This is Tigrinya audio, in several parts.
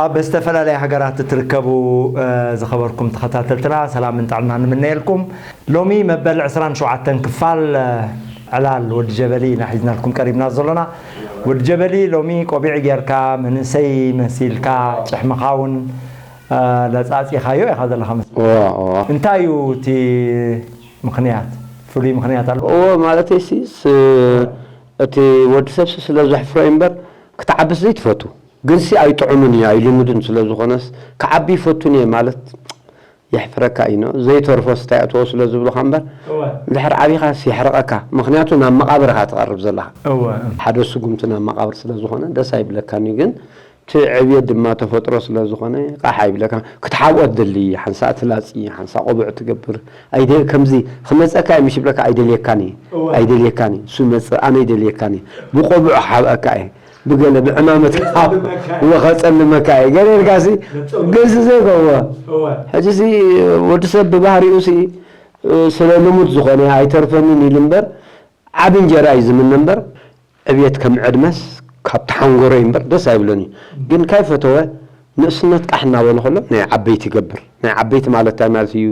ኣብ ዝተፈላለያ ሃገራት እትርከቡ፣ እ፣ ዝኸበርኩም ተኸታተልትና ሰላምን ጥዕናን ንምነየልኩም። ሎሚ መበል ዕስራን ሸውዓተን ክፋል፣ እ፣ ዕላል ወዲ ጀበሊ ኢና ሒዝናልኩም ቀሪብና ዘሎና። ወዲ ጀበሊ ሎሚ ቆቢዕ ጌርካ፣ መንእሰይ መሲልካ፣ ጭሕምኻ እውን፣ እ፣ ለጻጺኻዮ ኢኻ ዘለኻ መስ-፣ እዋ፣ እዋ። እንታይ እዩ እቲ ምኽንያት? ፍሉይ ምኽንያት ኣሎ? እዎ፣ ማለተይሲ፣ ስ-፣ እቲ ወዲ ሰብሲ ስለ ዘሕፍሮ እዩ እምበር፣ ክትዓብስ ዘይትፈቱ። ግንሲ ኣይጥዑምን እዩ፣ ኣይልሙድን ስለ ዝኾነስ፣ ክዓቢ ይፈቱን እየ ማለት የሕፍረካ እዩ፣ ኖ? ዘይተርፎስ እንታይ ኣእትዎ ስለ ዝብሉኻ እምበር፣ እወ። እንድሕር ዓቢኻስ የሕርቐካ። ምኽንያቱ ናብ መቓብር ኢኻ ትቐርብ ዘለኻ። እወ። ሓደ ስጉምቲ ናብ መቓብር ስለ ዝኾነ ደስ ኣይብለካን እዩ፣ ግን እቲ ዕብየት ድማ ተፈጥሮ ስለ ዝኾነ ቃሕ ኣይብለካን። ክትሓብኦ ትደሊ፣ ሓንሳእ ትላጺ፣ ሓንሳእ ቆቡዕ ትገብር። ኣይደ-፣ ከምዚ ክመጸካ እየ ምሽ ይብለካ ኣይደልየካን እየ። እወ። ኣይደልየካን እየ። እሱ ይመጽእ፣ ኣነ ኣይደልየካን እየ። ብቆቡዕ ክሓብአካ እየ። ብገለ ብዕማመት ገጸ ልመካ። እወ፣ ከጸልመካ እየ። ገለ ኢልካ ሲ፣ ገጸ ልመካ። ግልሲ ዘይከ-፣ እወ። እወ። ሕጂ ሲ፣ ወዲ ሰብ ብባህሪኡ ሲ፣ ስለ ልሙድ ዝኾነ ኣይተርፈንን ኢሉ እምበር፣ ዓቢ እንጀራ እዩ ዝምነ እምበር፣ ዕብየት ከም ዕድመስ ካብ ተሓንጎሮ እዩ እምበር ደስ ኣይብሎን እዩ። ግን ካይፈተወ ንእስነት ቃሕ እናበለ ከሎ ናይ ዓበይቲ ይገብር። ናይ ዓበይቲ ማለት እንታይ ማለት እዩ?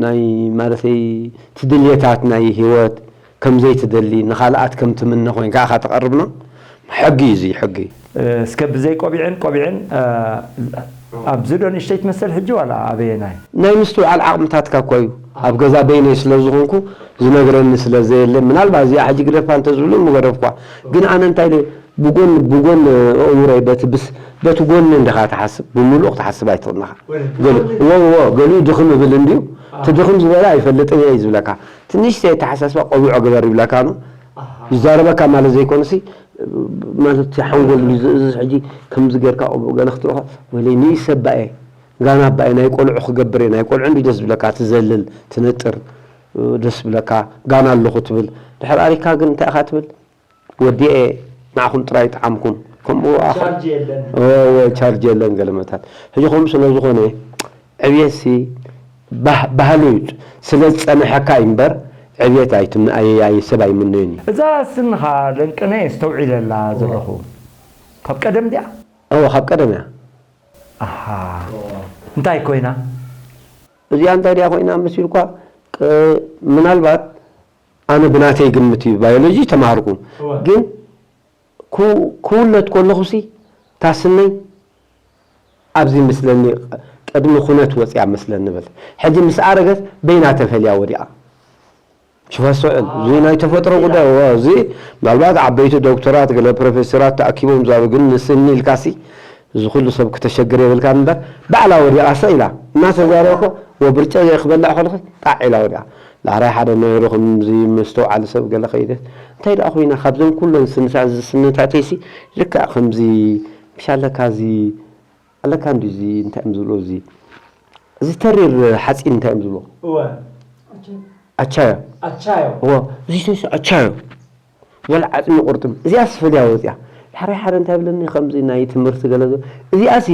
ናይ ማለተይ እቲ ድልየታት ናይ ህይወት ከም ዘይትደሊ፣ ንኻልኣት ከም ትምነ ኮይንካ ኢኻ ትቐርብ ነው። ሕጊ እዩ እዚ፣ ሕጊ። እስከ ብዘይ ቆቢዕን ቆቢዕን፣ እ፣ ኣብዚ ዶ ንእሽተይ ትመስል ሕጂ ዋላ ኣበየናይ? ናይ ምስትውዓል ዓቕምታትካ እኮ እዩ። ኣብ ገዛ በይነይ ስለ ዝኾንኩ ዝነግረኒ ስለ ዘየለ፣ ምናልባት እዚኣ ሕጂ ግደፋ እንተዝብሉ ምገደፍኳ። ግን ኣነ እንታይ ኢለ፣ ብጎን፣ ብጎን ኣእምሮይ በቲ ብስ-፣ በቲ ጎኒ እንዲኻ ትሓስብ፣ ብምሉእ ክትሓስብ ኣይትኽእልኻ። ገሉ፣ ወ-፣ ወ-፣ ገሊኡ ድኽም እብል እንድዩ፣ እቲ ድኽም ዝበለ ኣይፈልጥን እየ እዩ ዝብለካ። ትንሽ ኣተሓሳስባ ቆቢዖ ግበር ይብለካ ነው። ይዛረበካ ማለት ዘይኮነሲ፣ ማለት እቲ ሓንጎል እዚ፣ እዚ ሕጂ ከምዚ ጌርካ ቆቢዖ ገለ ክትብልካ፣ ወይለይ ንኢሰ ኣባየ፣ ጋና ኣባየ፣ ናይ ቆልዑ ክገብር እየ፣ ናይ ቆልዑ እንድዩ ደስ ዝብለካ፣ ትዘልል፣ ትነጥር፣ ደስ ዝብለካ፣ ጋና ኣለኹ ትብል። ድሕር ኣሪካ ግን እንታይ ኢኻ ትብል? ወዲኤ ንዓኹም ጥራይ ይጥዓምኩም። ከምኡ ኣኸ-፣ ቻርጅ የለን። ኦ፣ ኦ፣ ቻርጅ የለን ገለመታት። ሕጂ ከምኡ ስለ ዝኾነ ዕብየትሲ ባህ-፣ ባህሉ እዩ። ስለ ዝጸንሐካ እዩ እምበር ዕብየት ኣይትም-፣ ኣይ-፣ ኣይ-፣ ሰብ ኣይምነዮን እዩ። እዛ ስንኻ ለንቅነ እየ ኣስተውዒለላ ዘለኹ። ካብ ቀደም ድያ? እወ፣ ካብ ቀደም እያ። ኣሃ። እንታይ ኮይና? እዚኣ እንታይ ድያ ኮይና መሲልኳ? ቅ-፣ ምናልባት ኣነ ብናተይ ግምት እዩ፣ ባዮሎጂ ተማሃርኩ። እወ። ግን ክው-፣ ክውለድ ከለኹሲ፣ እታ ስነይ ኣብዚ መስለኒ፣ ቅድሚ ኩነት ወፂኣ መስለኒ በል። ሕጂ ምስ ኣረገት በይና ተፈልያ ወዲቓ። ሽፋ ኣስተውዕል። ኣዎ። እዚ ናይ ተፈጥሮ ጉዳይ፣ እወ፣ እዚ ምናልባት ዓበይቲ ዶክተራት፣ ገለ ፕሮፌሰራት ተኣኪቦም ዛሩ፣ ግን ንስኒ ኢልካሲ፣ እዚ ኩሉ ሰብ ክተሸግር የብልካን እምበር፣ ባዕላ ወዲቓ ስቕ ኢላ እናተዛረበ እኮ፣ ወብርጨ ክበልዕ ከለኹ ጣዕ ኢላ ወዲቓ። ዳሕራይ ሓደ መምህር ከምዚ መስተውዓሊ ሰብ ገለ ከይደ፣ እንታይ ደኣ ኮይና፣ ካብዘን ኩለን ስንታት፣ እዚ ስንታተይሲ ልክዕ ከምዚ፣ ምሽ ኣለካ እዚ፣ ኣለካ እንዲ እዚ፣ እንታይ እዮም ዝብሎ እዚ፣ እዚ ተሪር ሓፂን እንታይ እዮም ዝብሎ? እወ። ኣቻዮ። ኣቻዮ። እዎ፣ እዚ ሰይሲ ኣቻዮ። ወላ ዓጽሚ ቁርጥም። እዚኣስ ፈልያ ወጽያ። ዳሕራይ ሓደ እንታይ ብለኒ፣ ከምዚ ናይ ትምህርቲ ገለ ዘ-፣ እዚኣሲ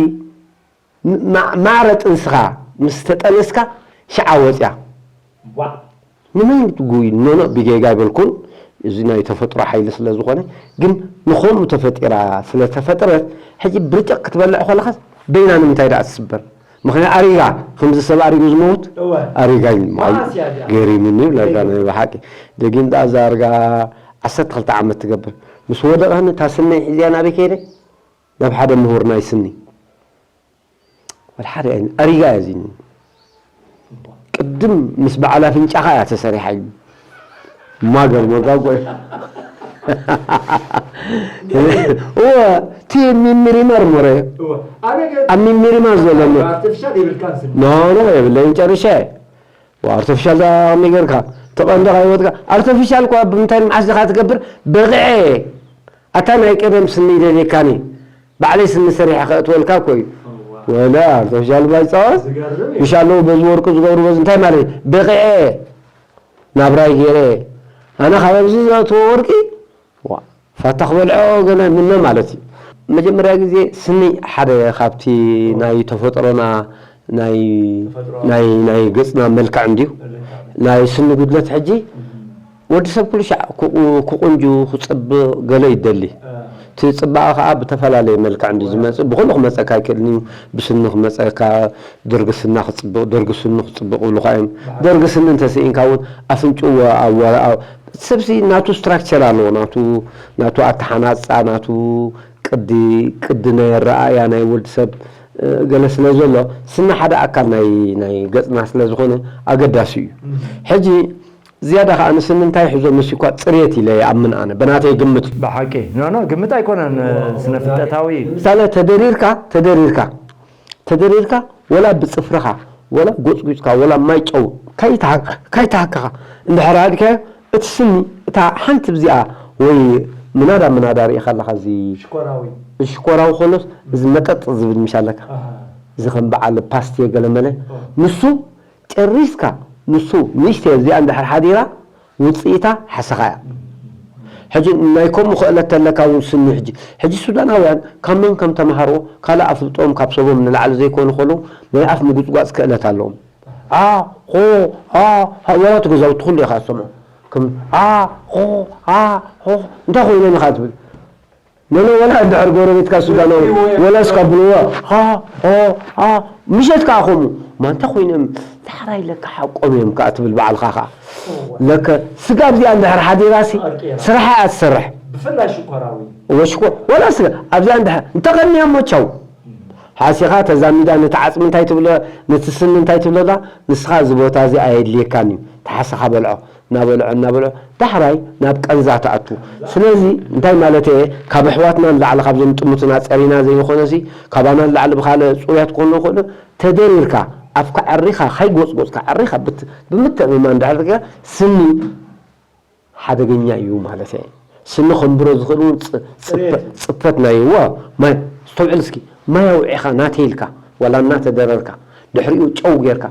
ም-፣ ማ-፣ ማዕረ ጥንስኻ ምስ ተጠነስካ ሽዓ ወጽያ። ዋ። ንመን ትጉይ? ኖኖ፣ ብጌጋ ኣይበልኩን። እዚ ናይ ተፈጥሮ ሓይሊ ስለ ዝኾነ፣ ግን ንኸምኡ ተፈጢራ ስለ ተፈጥረት፣ ሕጂ ብርጭቕ ክትበልዕ ከለኻስ በይና ንምንታይ ደኣ ትስበር? ምኽንያት ኣሪጋ፣ ከምዚ ሰብ ኣሪጉ ዝመውት፣ እወ። ኣሪጋ እዩ። መዓስ እያ እዚኣ? ገሪምኒ ይብለካ፣ ናይ ብሓቂ። ደጊም ደኣ እዛ ኣርጋ ዓሰርተ ክልተ ዓመት ትገብር። ምስ ወደቐኒ እታ ስነይ ሒዘያ ናበይ ከይደ? ናብ ሓደ ምሁር ናይ ስኒ። ወላ ሓደ ኣይን-፣ ኣሪጋ እያ እዚኒ። ቅድም ምስ በዓል ኣፍንጫኻ እያ ተሰሪሓ ኢሉ። ማገር ሞጋ ጎይ። እወ፣ እቲ ሚሚሪማ ርሞረ። እወ። ኣነ ግን ኣብ ሚሚሪማ ዘሎ ሞ-፣ ኣርቲፊሻል የብልካን ስኒ። ኖ፣ ኖ፣ የብለይን ጨሪሸ። ኣርቲፊሻል ዳ ከመይ ጌርካ? ተቐንዶ ካይወጥካ። ኣርቲፊሻል እኳ ብምንታይ መዓስ ኢኻ ትገብር? በቂዐ። ኣታ ናይ ቀደም ስኒ ይደልየካኒ። ባዕለይ ስኒ ሰሪሐ ከእትወልካ እኮ እዩ። እዋ። ወላ ኣርቲፊሻል ባይጻወት። ዝገርም እዩ። ምሽ ኣለዉ በዚ ወርቂ ዝገብሩ በዚ እንታይ ማለት እዩ? በቂዐ። ናብራይ ገይረ። ኣነ ካብ ኣብዚ ዘእትዎ ወርቂ፣ ዋ፣ ፋታ ክበልዖ ገለ ምነ ማለት እዩ። መጀመርያ ግዜ ስኒ ሓደ ካብቲ ናይ ተፈጥሮና ናይ ተፈጥሮ። ናይ ናይ ገጽና መልክዕ እንድዩ። መልክዕ። ናይ ስኒ ጉድለት ሕጂ ወዲ ሰብ ኩሉ ሻዕ ክቁ-፣ ክቁንጁ፣ ክጽብቕ ገለ ይደሊ። እ። እቲ ጽባቐ ከኣ ብተፈላለየ መልክዕ እንድዩ ዝመጽእ። ብኹሉ ክመጸካ ኣይክእልን እዩ። ብስኒ ክመጸካ፣ ደርጊ ስና ክጽብቕ፣ ደርጊ ስኒ ክጽብቕ ይብሉኻ እዮም። ደርጊ ስኒ እንተስኢንካ እውን ኣፍንጭኡ ኣወ-፣ ኣወ-፣ ኣው-፣ ሰብሲ ናቱ ስትራክቸር ኣለዎ። ናቱ፣ ናቱ ኣተሓናጻ፣ ናቱ ቅዲ፣ ቅዲ ናይ ኣረኣእያ ናይ ወዲ ሰብ፣ እ፣ ገለ ስለ ዘሎ፣ ስኒ ሓደ ኣካል ናይ፣ ናይ ገጽና ስለ ዝኾነ ኣገዳሲ እዩ። ሕጂ ዝያዳ ከኣ ንስኒ እንታይ ይሕዞ መሲኳ ጽሬት ኢለ ይኣምን ኣነ፣ ብናተይ ግምት እዩ። ብሓቂ። ኖ፣ ኖ፣ ግምት ኣይኮነን፣ ስነ ፍልጠታዊ እዩ። ምሳሌ ተደሪርካ፣ ተደሪርካ፣ ተደሪርካ፣ ወላ ብጽፍርኻ፣ ወላ ጎጽጒጽካ፣ ወላ ማይ ጨው ካይተሃ-፣ ካይተሃከኻ እንድሕር ኣድካዮ፣ እቲ ስኒ፣ እታ ሓንቲ ብዚኣ ወይ ምናዳ ምናዳ ርኢኻ ኣለኻ፣ እዚ ሽኮራዊ። ሽኮራዊ ከሎስ፣ እዚ መጠጥ ዝብል ምሽ ኣለካ። ኣሃ። እዚ ከም በዓል ፓስቴ ገለመለ፣ ኦ። ንሱ ጨሪስካ፣ ንሱ ንእሽተይ እዚኣ እንድሕር ሓዲራ፣ ውፅኢታ ሓሰኻ እያ። ሕጂ ናይ ከምኡ ክእለት ተለካ እውን ስኒ ሕጂ፣ ሕጂ ሱዳናውያን ካብ መን ከም ተምሃርዎ ካልእ ኣፍልጦም ካብ ሰቦም ንላዕሊ ዘይኮኑ ከለዉ ናይ ኣፍ ምጉፅጓፅ ክእለት ኣለዎም። ዓ፣ ኾ፣ ዓ፣ ዓ፣ ወላ እቲ ገዛውቲ ኩሉ ኢኻ ትሰምዖ። ከም ዓ፣ ኾ፣ ዓ፣ ኾ፣ እንታይ ኮይኖም ኢኻ ትብል። ነነ ወላ እንድሕር ጎረቤትካ ሱዳናዊ ወላ እስካ ብልዎ፣ ዓ፣ ኾ፣ ዓ፣ ምሸት ከዓ ከምኡ። ማንታ ኮይኖም ዳሕራይ ለካ ሓቆም እዮም ከዓ ትብል ባዕልኻ ከዓ። ለከ ስጋ ኣብዚኣ እንድሕር ሓዲራሲ ስራሓ እያ ትሰርሕ። ብፍላይ ሽኮራዊ። ወሽኮ ወላ ስጋ ኣብዚኣ እንድሕር እንተቐንያ እሞ ቻው። ሓሲኻ ተዛሚዳ ነቲ ዓጽሚ እንታይ ትብሎ፣ ነቲ ስኒ እንታይ ትብሎ ኣላ? ንስኻ እዚ ቦታ እዚ ኣየድልየካን እዩ። ተሓሰኻ በልዖ። እናበልዖ እናበልዖ ዳሕራይ ናብ ቀንዛ ትኣቱ። ስለዚ እንታይ ማለት እየ፣ ካብ ኣሕዋትና ንላዕሊ ካብዞም ጥሙትና ጸሪና ዘይንኾነሲ ካባና ንላዕሊ ብኻልእ ጽሩያት ክኾኑ ይኽእሉ። ተደሪርካ ኣፍካ ዓሪኻ ካይጎጽጎጽካ ዓሪኻ ብት-፣ ብምትእምማን እንድሕር ስኒ ሓደገኛ እዩ ማለት እየ። ስኒ ከንብሮ ዝኽእል እውን ጽ-፣ ጽፈ-፣ ጽፈት ናይ ዋ ማይ፣ ስተውዕል እስኪ፣ ማይ ኣውዒኻ ናተይ ኢልካ ዋላ እናተደረርካ ድሕሪኡ ጨው ጌርካ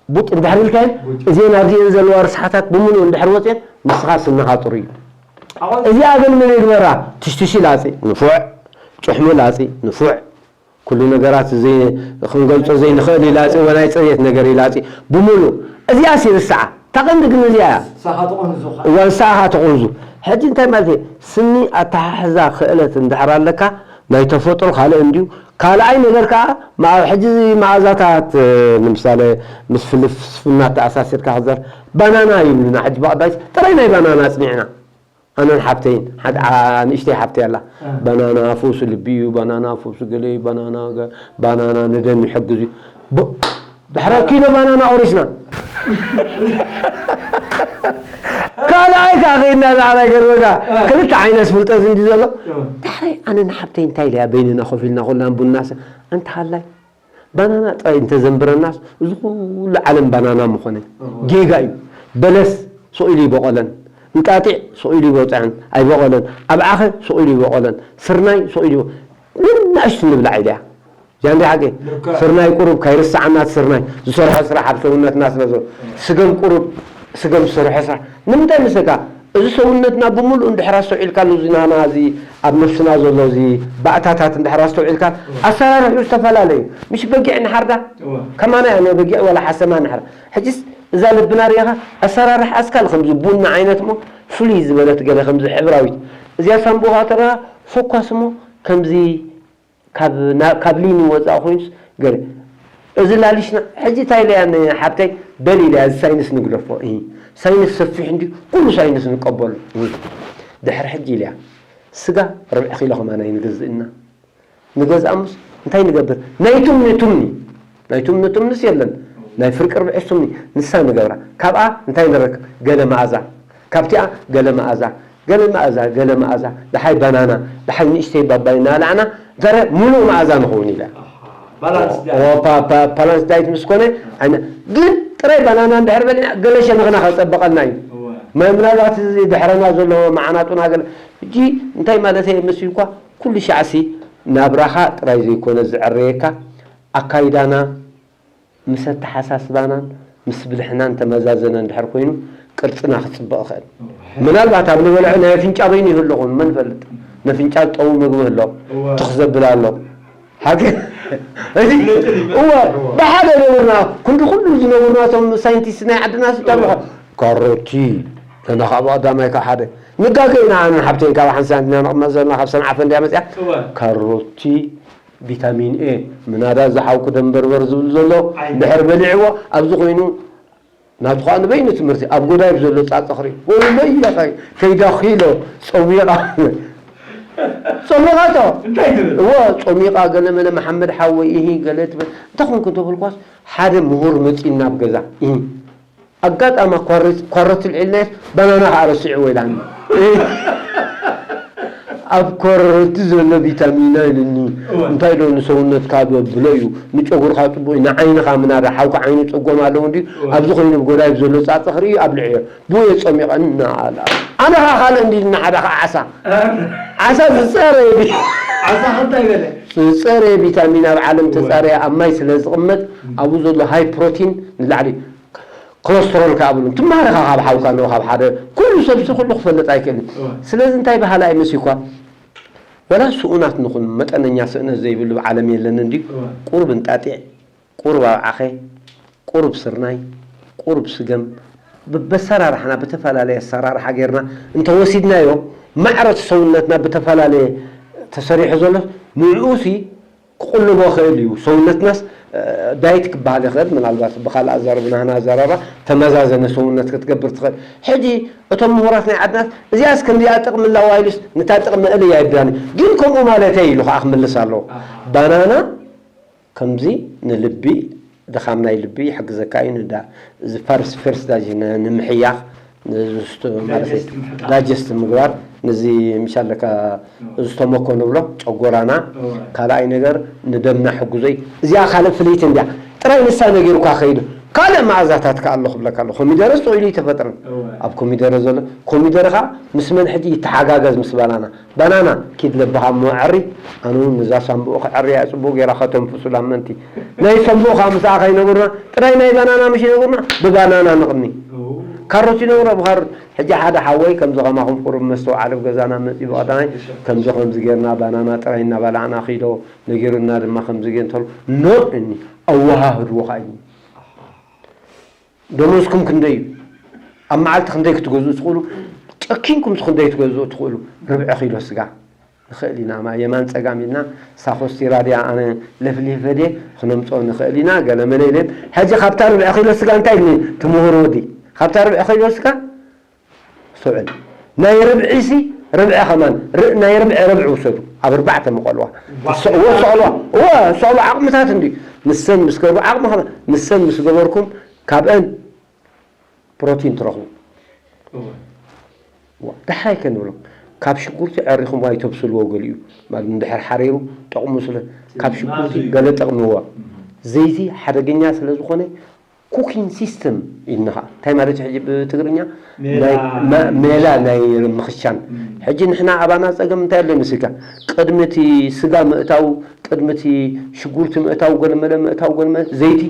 ቡጥ እንድሕር ኢልካየን እዚአን ኣብዚአን ዘለዋ ርስሓታት ብምሉኡ እንድሕር ወፅየን ንስኻ ስንኻ ጥሩ እዩ። እዚኣ ግን ምን ይግበራ? ትሽትሽ ላፂ ንፉዕ፣ ጭሕሙ ላፂ ንፉዕ፣ ኩሉ ነገራት ዘይ-፣ ክንገልጾ ዘይንኽእል ይላጺ፣ ወናይ ጽሬት ነገር ይላጺ ብምሉእ። እዚኣስ ይርስዓ። እታ ቀንዲ ግን እዚኣ እያ። ንስኻ ትቕንዙ ኸኣ። እዋ፣ ንስኻ ተቕንዙ። ሕጂ እንታይ ማለት እዩ? ስኒ ኣተሓሕዛ ክእለት እንድሕር ኣለካ፣ ናይ ተፈጥሮ ካልእ እንድዩ። ካልኣይ ነገር ከኣ፣ ማ-፣ ሕጂ እዚ መኣዛታት፣ ንምሳሌ፣ ምስ ፍልስፍና ተኣሳሲርካ ክዘር-፣ ባናና ይብሉና። ሕጂ ብቐዳይስ ጥራይ ናይ ባናና ኣጽኒዕና። ኣነን ሓብተይን፣ ሓድ-፣ ዓ-፣ ንእሽተይ ሓብተይ ኣላ። እ። ባናና ፈውሲ ልቢ እዩ፣ ባናና ፈውሲ ገለ እዩ፣ ባናና ገ-፣ ባናና ንደም ይሕግዝ እዩ። ብ-፣ ድሕሪ ኪሎ ባናና ቆሪስና። ካልኣይ ከኣ ከይድና ዳዕራይ ገርበጋ። እ። ክልተ ዓይነት ፍልጠት እንዲ ዘሎ። እ። ድሕሪ ኣነን ሓብተይ እንታይ ኢለያ በይንና ኮፍ ኢልና ኩላን ቡናሰ፣ ኣንታ ሃላይ ባናና ጥራይ እንተዘንብረናስ፣ እዚ ኩሉ ዓለም ባናና ምኾነ። እዎ። ጌጋ እዩ። በለስ ስቕ ኢሉ ይበቖለን። እንጣጢዕ ስቕ ኢሉ ይበፅዐን፣ ኣይበቖለን። ኣብዓኸ ስቕ ኢሉ ይበቖለን። ስርናይ ስቕ ኢሉ ይበ-፣ ንናእሽቱ ንብላዕ ኢለያ። እዚኣ እንደ ሓቂ። ልክዕ። ስርናይ ቁሩብ ካይርስዓና፣ እቲ ስርናይ ዝሰርሖ ስራሕ ኣብ ሰውነትና ስለ ዘሎ። ስገም ቁሩብ፣ ስገም ዝሰርሖ ስራሕ። ንምንታይ ምስለካ? እዚ ሰውነትና ብምሉእ እንድሕር ኣስተውዒልካሉ፣ እዚ ናና እዚ ኣብ ነፍስና ዘሎ እዚ ባእታታት እንድሕር ኣስተውዒልካ፣ ኣሰራርሕኡ ዝተፈላለየ እዩ። ምሽ በጊዕ ንሓርዳ? እወ። ከማና እያ ናይ በጊዕ ወላ ሓሰማ ንሓር። ሕጂስ እዛ ልብና ርኢኻ፣ ኣሰራርሓ ኣስካል ከምዚ ቡና ዓይነት እሞ ፍልይ ዝበለት ገለ ከምዚ ሕብራዊት። እዚኣ ሳምቡኻ ትረኣ፣ ፈኳስ እሞ ከምዚ ካብ፣ ና-፣ ካብ ሊኒ ወፃእ ኮይኑስ ገለ። እዚ ላሊሽና ሕጂ እንታይ ኢለያ ንሓብተይ፣ በል ኢለያ፣ እዚ ሳይንስ ንግደፎ። እሂ፣ ሳይንስ ሰፊሕ እንድዩ፣ ኩሉ ሳይንስ ንቀበሉ። እሂ፣ ድሕሪ ሕጂ ኢለያ፣ ስጋ ርብዒ ኪሎ ከማን ኣይንገዝእና። ንገዝኣሙስ እንታይ ንገብር? ናይ ቱምኒ ቱምኒ፣ ናይ ቱምኒ ቱምንስ የለን፣ ናይ ፍርቂ ርብዒ ቱምኒ፣ ንሳ ንገብራ። ካብኣ እንታይ ንረክብ? ገለ መኣዛ፣ ካብቲኣ ገለ መኣዛ፣ ገለ መኣዛ፣ ገለ መኣዛ፣ ደሓይ ባናና፣ ደሓይ ንእሽተይ ባባይ እናበላዕና፣ እንተ ሙሉእ መኣዛ ንኸውን ኢላ። ኣሃ፣ ባላንስ ኦ፣ ዳየት። ፓ-፣ ፓ-፣ ባላንስ ዳይት ምስ ኮነ፣ ኣይነ-፣ ግን ጥራይ ባናና እንድሕር በሊዕና፣ ገለ ሸነኽና ከጸብቐልና እዩ። እወ። ማ-፣ ምናልባት እዚ ድሕረና ዘሎ መዓናጡና ገለ፣ ሕጂ እንታይ ማለት እየ መሲልኳ፣ ኩሉ ሻዕሲ ናብራኻ ጥራይ ዘይኮነ ዝዕረየካ፣ ኣካይዳና ምስ ኣተሓሳስባናን ምስ ብልሕናን ተመዛዘነ እንድሕር ኮይኑ፣ ቅርጽና ክጽብቕ ይኽእል። እወ። ምናልባት ኣብ ንበልዖ ናይ ኣፍንጫ በይኑ ይህሉ ኹን፣ መን ይፈልጥ? ነፍንጫ ዝጠው ምግቢ ህሎ፣ እወ። ትኽ ዘብል ኣሎ። ሓቂ፣ እዚ፣ ብለጭ ይበል። እወ፣ እወ። ብሓደ ነብርና፣ ክንዲ ኩሉ ዝነብሩና እቶም ሳይንቲስት ናይ ዓድና ስታሉ እወ። ካሮቲ፣ ተና ካብ ቀዳማይ ካብ ሓደ። ንጋገ ኢና፣ ኣነ ሓብተይን ካብ ሓንሳብ እንዲና ነቕመጥ ዘለና፣ ካብ ሰንዓፈ እንድያ መጽያ። እወ። ካሮቲ፣ ቪታሚን ኤ፣ ምናዳ ዝሓውኩ ደንበርበር ዝብል ዘሎ፣ ኣይ። ድሕር በሊዕዎ፣ ኣብዚ ኮይኑ፣ ናቱ ኸኣ ንበይኑ ትምህርቲ፣ ኣብ ጎዳይፍ ዘሎ ጻጸኽሪ፣ ወይ መያኻይ፣ ከይዳኺሎ፣ ጾሚቓ። ጾሚቓቶ። እንታይ ትብል? እወ፣ ጾሚቓ፣ ገለ መለ መሓመድ ሓወይ፣ ኢሂ፣ ገለ ትብል። እንታይ ኾንኩ እንተበልኳስ፣ ሓደ ምሁር መጺእና ኣብ ገዛ። ኢሂ። ኣጋጣሚ ኳረ-፣ ኳረቲ ልዒልናየስ፣ ባናና ኸኣ ረሲዕዎ ኢላኒ። ኢሂ። ኣብ ኮረርቲ ዘሎ ቪታሚና ኢልኒ። እወ። እንታይ ዶ ንሰውነትካ ዘብሎ እዩ፣ ንጨጉርኻ ጽቡቕ እዩ፣ ንዓይንኻ ምናዳ፣ ሓውካ ዓይኑ ጸጎም ኣለዎ እንድዩ፣ እወ። ኣብዚ ኮይኑ ብጎዳይፍ ዘሎ ጻጸ ክርኢ ኣብልዕዮ። ብኡ እየ ጸሚቐኒ ኣላ። ኣነ ኸኣ ካልእ እንድዩ ንሓዳ ኸኣ ዓሳ። ዓሳ ዝጸረየ ቢ-፣ ዓሳ እንታይ በለ? ዝጸረየ ቪታሚን ኣብ ዓለም እወ። ተጻረየ ኣብ ማይ ስለ ዝቕመጥ፣ እም። ኣብኡ ዘሎ ሃይ ፕሮቲን ንላዕሊ ኮለስትሮል ከኣ ብሉ። ትማሃር ኢኻ ካብ ሓውካ፣ ኖ፣ ካብ ሓደ። ኩሉ ሰብሲ ኩሉ ክፈልጥ ኣይክእልን። እወ። ስለዚ እንታይ በሃላይ መሲኳ? ወላ ስኡናት ንኹን፣ መጠነኛ ስእነት ዘይብሉ ዓለም የለን እንድዩ። እወ። ቁሩብ እንጣጢዕ፣ ቁሩብ ኣብዓኸ፣ ቁሩብ ስርናይ፣ ቁሩብ ስገም፣ በበሰራርሓና፣ ብተፈላለየ ኣሰራርሓ ጌርና እንተወሲድናዮ፣ ማዕረ እቲ ሰውነትና ብተፈላለየ ተሰሪሑ ዘሎ፣ ንዕኡሲ ክቕልቦ ክእል እዩ። ሰውነትናስ፣ እ፣ ዳይት ክበሃል ይኽእል፣ ምናልባት ብኻልእ ኣዛረባ፣ ናህና ኣዘራርባ ተመዛዘነ ሰውነት ክትገብር ትኽእል። ሕጂ እቶም ምሁራት ናይ ዓድናስ፣ እዚኣስ ክንዲኣ ጥቕሚ ኣለዋ ኢሉስ፣ ነታ ጥቕሚ እልያ ይብዳኒ። ግን ከምኡ ማለተይ ኢሉ ኸዓ ክምልስ ኣለዎ። ኣሃ። ባናና ከምዚ ንልቢ፣ ድኻም ናይ ልቢ ይሕግዘካ እዩ። ንዳ-፣ እዚ ፈርስ-፣ ፈርስት ዳጅ-፣ ን-፣ ንምሕያኽ፣ ንዝስተ-፣ ማለት እዩ፣ ዳይጀስት ምሕጣር። ዳይጀስት ምግባር፣ ነዚ ምሻለካ እወ። እዚ ተመኮ ንብሎ፣ ጨጎራና፣ እወ። ካልኣይ ነገር ንደምና ሕጉዞ እዩ። እዚኣ ካልእ ፍልይቲ እንድያ። ጥራይ ንሳ ነጊሩካ ከይዱ። ካልእ መኣዛታት ከኣ ኣሎ ክብለካ ኣሎ። ኮሚደረ ስቕ ኢሉ ኣይተፈጥረን። እወ። ኣብ ኮሚደረ ዘሎ፣ ኮሚደረ ከኣ ምስ መን ሕጂ ይተሓጋገዝ? ምስ ባናና። ባናና ኪድ ለብኻ እሞ ኣዕሪ፣ ኣነ እውን ነዛ ሳምብኡ ከዐርያ እየ፣ ጽቡቕ ጌራ ከተንፍሱ ላመንቲ። ናይ ሳምብኡ ከኣ ምስኣ ከይነግሩና፣ ጥራይ ናይ ባናና ምሽ ይነግሩና፣ ብባናና ንቕኒ። ኦ። ካሮት ይነግሮ ብኻሮት። ሕጂ ሓደ ሓወይ ከምዚ ከማኹም ቁሩብ መስተውዓሊ ኣብ ገዛና መጺኡ ብቐዳማይ፣ ከምዚ ከምዚ ጌርና ባናና ጥራይ እናበላዕና ኺዶ ነጊሩና ድማ ከምዚ ጌር እንተሉ፣ ኖ እኒ ኣወሃህድዎ ከኣ እዩ። ደሞዝኩም ክንደይ እዩ? ኣብ መዓልቲ ክንደይ ክትገዝኡ ትኽእሉ? ጨኪንኩም ክንደይ ትገዝኡ ትኽእሉ? ርብዒ ኪሎ ስጋ ንኽእል ኢና። ማ-፣ የማን ጸጋም ኢልና ሳኾስቲራ ድያ ኣነ ለፍሊፈ ድየ ክነምጽኦ ንኽእል ኢና። ገለ መለ ኢለን። ሕጂ ካብታ ርብዒ ኪሎ ስጋ እንታይ ኢልኒ? ትምህር ወዲ። ካብታ ርብዒ ኪሎ ስጋ ስዑል። ናይ ርብዒ ሲ ርብዒ ከማን። ር-፣ ናይ ርብዒ ርብዒ ውሰዱ። ኣብ ኣርባዕተ መቐልዋ። ዋ። ሰ-፣ ወ-፣ ሰቕልዋ። እወ፣ ሰቕሉ ዓቕምታት እንዲ። ንሰን ምስ ገበሩ ዓቕሚ ከማን። ንሰን ምስ ገበርኩም ካብአን ፕሮቲን ትረኽቡ። እወ። ዋ፣ ደሓይ ከንብሎ። ካብ ሽጉርቲ ዕሪኹም ኣይተብስልዎ ገሊኡ። ማለት እንድሕር ሓሪሩ ጠቕሙ ስለ፣ ካብ ሽጉርቲ ማዙ እዩ። ገለ ጠቕምዎ። እም። ዘይቲ ሓደገኛ ስለ ዝኾነ፣ ኩኪንግ ሲስተም ኢልናኻ። እንታይ ማለት እዩ ሕጂ ብትግርኛ? ሜላ። ናይ፣ መ-፣ ሜላ ናይ ምኽሻን። እም። ሕጂ ንሕና ኣባና ጸገም እንታይ ኣሎ ይመስልካ? ቅድሚ እቲ ስጋ ምእታው፣ ቅድሚ እቲ ሽጉርቲ ምእታው፣ ገለመለ ምእታው፣ ገለመለ ዘይቲ፣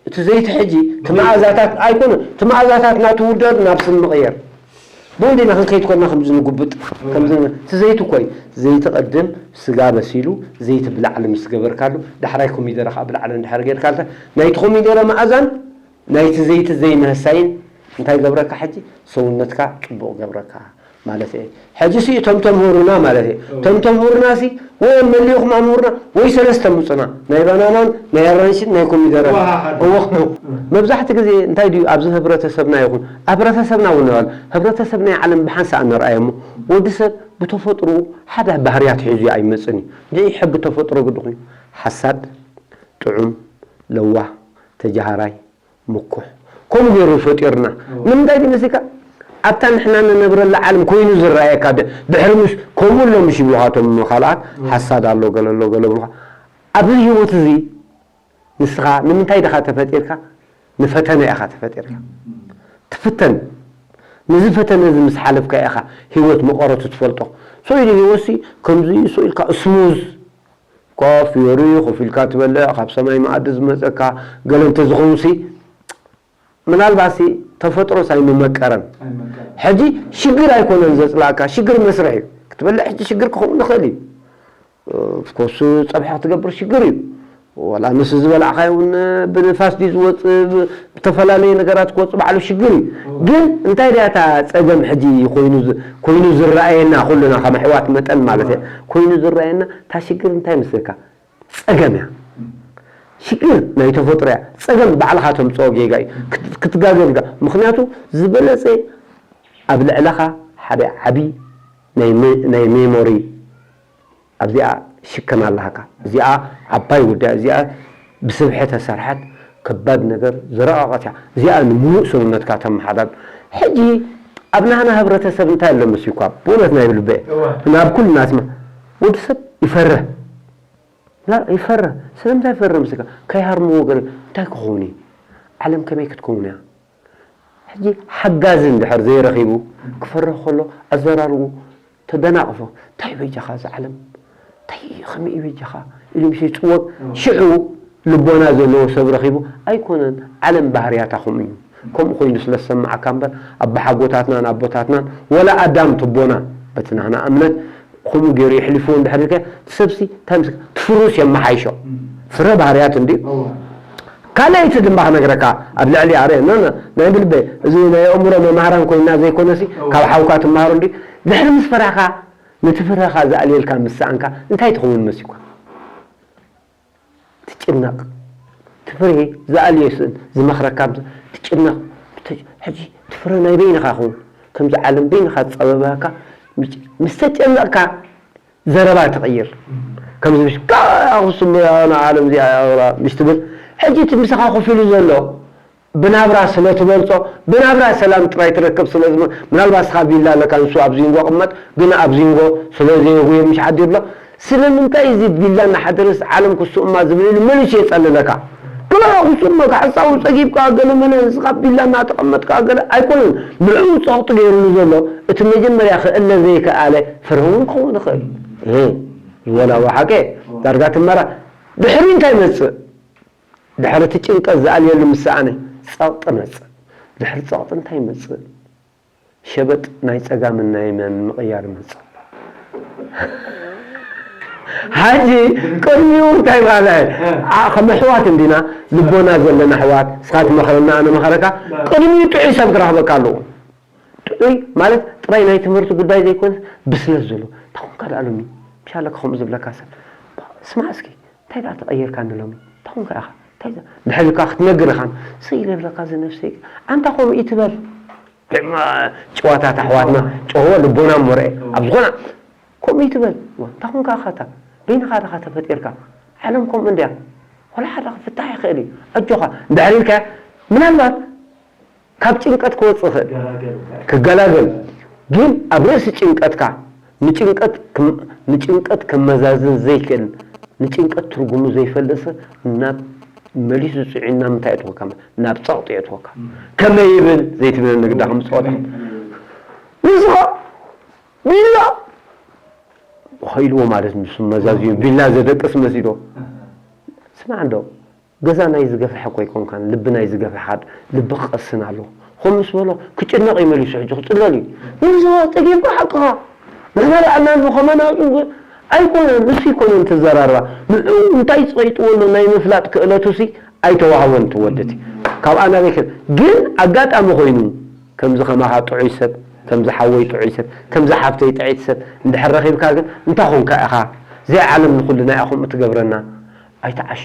እቲ ዘይቲ ሕጂ፣ እቲ መኣዛታት ኣይኮነ፣ እቲ መኣዛታት ናቱ ውደድ ናብ ስም ምቕየር። ብኡ እንዲና ክንከይድ ኮና ከምዚ ንጉብጥ፣ ከምዚ ን-፣ እቲ ዘይቲ እኮ እዩ። ዘይቲ ቅድም ስጋ በሲሉ፣ ዘይቲ ብላዕሊ ምስ ገበርካሉ፣ ዳሕራይ ኮሚደረ ከዓ ብላዕሊ እንድሕር ጌርካልካ፣ ናይቲ ኮሚደረ መኣዛን ናይቲ ዘይቲ ዘይምህሳይን እንታይ ገብረካ ሕጂ? ሰውነትካ ጽቡቕ ገብረካ። ማለት እየ። ሕጂ ሲ እቶም ተምህሩና ማለት እየ። እቶም ተምህሩና ሲ ወይ መሊኹም ኣምህሩና ወይ ሰለስተ ምጹና። ናይ ባናናን ናይ ኣራንሽን ናይ ኮሚደረን። ወሃሃ። እወ፣ መብዛሕቲ ግዜ እንታይ ድዩ ኣብዚ ህብረተሰብና ይኹን፣ ኣብ ህብረተሰብና እውን ንበል፣ ህብረተሰብ ናይ ዓለም ብሓንሳእ ንርኣዮ እሞ፣ ወዲ ሰብ ብተፈጥሮኡ ሓደ ባህርያት ሒዙ ኣይመጽእን እዩ። ንዒ ሕጊ ተፈጥሮ ግዲ ኮይኑ፣ ሓሳድ፣ ጥዑም፣ ለዋህ፣ ተጃሃራይ፣ ምኩሕ። ከምኡ ገይሩ ፈጢርና። እዎ። ንምንታይ ድዩ መሲልካ? ኣብታ ንሕና ንነብረላ ዓለም ኮይኑ ዝረኣየካ ድ-፣ ድሕሪ ምስ ከምኡ ኣሎ ምሽ ይብሉኻ እቶም ካልኣት፣ እዎ። ሓሳድ ኣሎ፣ ገለ ኣሎ፣ ገለ ይብሉኻ። ኣብዚ ህይወት እዚ ንስኻ ንምንታይ ድኻ ተፈጢርካ? ንፈተነ ኢኻ ተፈጢርካ። ትፍተን። ነዚ ፈተነ እዚ ምስ ሓለፍካ ኢኻ ህይወት መቐረቱ ትፈልጦ። So ኢሉ ህይወትሲ ከምዚ so ኢልካ ስሙዝ ኮፍ የሩ ኮፍ ኢልካ ትበልዕ፣ ካብ ሰማይ መኣዲ ዝመጸካ ገለ እንተዝኸውንሲ፣ ምናልባትሲ ተፈጥሮስ ኣይምመቀረን። ኣይመቀረን። ሕጂ ሽግር ኣይኮነን ዘጽላእካ፣ ሽግር መስርሕ እዩ። ክትበልዕ ሕጂ ሽግር ክኸውን ይኽእል እዩ። ኦፍኮርስ ጸብሒ ክትገብር ሽግር እዩ። ዋላ ንሱ ዝበላዕካዮ እውን ብንፋስ ድዩ ዝወጽእ፣ ብ-፣ ብተፈላለየ ነገራት ክወጽእ ባዕሉ ሽግር እዩ። እዎ። ግን እንታይ ድያ እታ ጸገም ሕጂ ኮይኑ ዝ-፣ ኮይኑ ዝረኣየና ኩልና ከም ኣሕዋት መጠን ማለት እየ። እዎ። ኮይኑ ዝረኣየና እታ ሽግር እንታይ መስለካ? ጸገም እያ። ሽግር ናይ ተፈጥሮ እያ። ጸገም ባዕልኻ ተምጽኦ ጌጋ እዩ። ክት-፣ ክትጋገ ጌጋ። ምኽንያቱ ዝበለጸ ኣብ ልዕለኻ ሓደ ዓቢ ናይ መ-፣ ናይ ሜሞሪ ኣብዚኣ ሽክም ኣለካ። እዚኣ ዓባይ ጉዳይ፣ እዚኣ ብስብሒ ተሰርሐት ከባድ ነገር ዝረቐቐት እያ። እዚኣ ንምሉእ ሰውነትካ ተመሓዳድ። ሕጂ ኣብ ናህና ህብረተሰብ እንታይ ኣሎ መሲልኳ? ብእውነት ናይ ልበ እዋ። ናብ ኩልና ስማ ወዲ ሰብ ይፈርህ። ላ ይፈርህ። ስለምንታይ ይፈርህ መሲልካ? ከይሃርምዎ ገለ እንታይ ክኸውን እዩ? ዓለም ከመይ ክትከውን እያ? ሕጂ ሓጋዚ እንድሕር ዘይረኺቡ ክፈርህ ከሎ ኣዘራርቡ ተደናቕፎ። እንታይ በጃኻ እዚ ዓለም? እንታይ ከመይ እዩ በጃኻ? ኢሉ ምስ ይጽወግ እዎ። ሽዑ ልቦና ዘለዎ ሰብ ረኺቡ ኣይኮነን ዓለም ባህርያታ ከምኡ እዩ። ከምኡ ኮይኑ ስለ ዝሰማዓካ እምበር ኣባሓጎታትናን ኣቦታትናን ወላ ኣዳም ትቦና በቲ ናህና እምነት ከምኡ ገይሩ የሕሊፍዎ እንድሕር ኢልካ እቲ ሰብሲ እንታይ ምስ ትፍሩስ የመሓይሾ። እም። ፍረ ባህርያት እንድዩ። እዎ። ካልኣይቲ ድማ ክነግረካ ኣብ ልዕሊ ኣረ ኖ ኖ ናይ ብልበ እዚ ናይ ኣእምሮ መማህራን ኮይና ዘይኮነሲ እዎ። ካብ ሓውካ ትመሃሮ እንዲ ድሕሪ ምስ ፈራሕካ ነቲ ፍረኻ ዝኣልየልካ ምስ ሰኣንካ እንታይ ትኸውን መሲኳ? ትጭነቕ። ትፍርሂ ዝኣልዮ ይስእን ዝመኽረካ ምስ-፣ ትጭነቕ። ብተ-፣ ሕጂ ትፍረ ናይ በይንኻ ኹን። ከምዚ ዓለም በይንኻ ዝጸበበካ ምስ-፣ ምስ ተጨነቕካ ዘረባ ትቕይር። ከምዚ ምሽ-፣ ካ-፣ ኣኽሱም ዓለም እዚኣ ምሽ ትብል። ሕጂ እቲ ምሳኻ ኮፍ ኢሉ ዘሎ ብናብራ ስለ ትበልጾ፣ ብናብራ ሰላም ጥራይ ትረክብ ስለ ዝሞ-፣ ምናልባት ንስኻ ቪላ ኣለካ፣ ንሱ ኣብ ዚንጎ ቅመጥ፣ ግን ኣብ ዚንጎ ስለ ዘየጉየ ምሽ ሓዲርሎ። ስለምንታይ እዚ ቪላ እናሓደረስ ዓለም ክስኡማ ዝብል ኢሉ መሊሱ የጸልለካ። ክላ ክስኡማ፣ ክሓሳቡ ጸጊብካ፣ ገለ መለ ንስኻ ቪላ እናተቐመጥካ፣ ገለ ኣይኮነን። ንዕኡ ጸቕጢ ገይሩሉ ዘሎ፣ እቲ መጀመርያ ክእለ ዘይከኣለ ፍርሂ እውን ክኸውን ይኽእል። እህ፣ ዝወላወ ሓቂ፣ ዳርጋ ትመራ። ድሕሪ እንታይ ይመጽእ? ድሕሪ እቲ ጭንቀት ዝኣልየሉ ምስ ሰኣነ፣ ጸቕጢ መጽእ። ድሕሪ ጸቕጢ እንታይ ይመጽእ? ሸበጥ ናይ ጸጋምን ናይ የማንን ምቕያር ይመጽእ። ሕጂ ቅድሚኡ እንታይ ማለት? እ። ኣ-፣ ከም ኣሕዋት እንዲና፣ ልቦና ዘለና ኣሕዋት፣ ንስኻ ትመኽረና፣ ኣነ መኸረካ፣ እ። ቅድሚኡ ጥዑይ ሰብ ክረኽበካ ኣለዎ። ጥዑይ ማለት ጥራይ ናይ ትምህርቲ ጉዳይ ዘይኮነ፣ ብስለት ዘሎ። እንታይ ኮንካ ደኣ ሎሚ? ምሻለካ ከምኡ ዝብለካ ሰብ። ስማዕ እስኪ፣ እንታይ ደኣ ተቐይርካኒ ሎሚ? እንታይ ኮንካ ኢኻ? እንታይ ዘ-፣ ድሕሪ ኢልካ ክትነግር ኢኻን። ስቕ ኢለ እብለካ፣ እዚ ነፍሰይ፣ ኣንታ ከምኡ ይትበል። ማ-፣ ጭዋታት ኣሕዋትና፣ ጭዋ ልቦና እሞ ርአ። ኣብ ዝኾነ ከምኡ ይትበል። ዋ፣ እንታይ ኮንካ ኢኻ እታ? በይንኻ ዲኻ ተፈጢርካ? ዓለም ከምኡ እንድያ። ወላ ሓደ ክፍታሕ ይኽእል እዩ። ኣጆኻ፣ እንድሕር ኢልካ፣ ምናልባት ካብ ጭንቀት ክወጽእ ይኽእል። ገላገል። ክገላገል። ግን ኣብ ርእሲ ጭንቀትካ፣ ንጭንቀት ክም-፣ ንጭንቀት ከመዛዝን ዘይክእል፣ ንጭንቀት ትርጉሙ ዘይፈልጥ ሰብ ናብ መሊሱ ጽዒኑ ናብ ምንታይ የእትወካ? ናብ ጸቕጢ የእትወካ። እም። ከመይ ይብል ዘይትብለኒ ግዳ ከም ጸወታ። ከመይ፣ ከመይ ይብል? ንስኻ ቢላ ኢልዎ ማለት ንሱ መዛዝዩ ቢላ ዘደቅስ መሲልዎ። እህ። ስማዕ እንዶ፣ ገዛ ናይ ዝገፍሐ እኮ ኣይኮንካን፣ ልቢ ናይ ዝገፍሐ ሓድ ልቢ ክቐስን ኣለዎ። ከምኡ ምስ በሎ ክጭነቕ እዩ መሊሱ፣ ሕጂ ክጽለል እዩ። ንብዝሃ ጸጊብካ ሓቅኻ። ንሕና ደኣ እናንብብ ከማና ጽንጉ ኣይኮነን፣ ንሱ ኣይኮነን ትዘራርባ። ንዕኡ እንታይ ጸይጥዎ ኣሎ ናይ ምፍላጥ ክእለቱሲ ኣይተዋህቦን እቲ ወዲ እቲ። ካብኣ ናበይ ከ-፣ ግን ኣጋጣሚ ኮይኑ ከምዚ ከማኻ ጥዑይ ሰብ ከምዚ ሓወይ ጥዑይ ሰብ፣ ከምዚ ሓፍተይ ጥዕይቲ ሰብ እንድሕር ረኺብካ ግን እንታይ ኾንካ ኢኻ? እዚኣ ዓለም ንኹልና እያ ከምኡ ትገብረና። ኣይትዓሹ።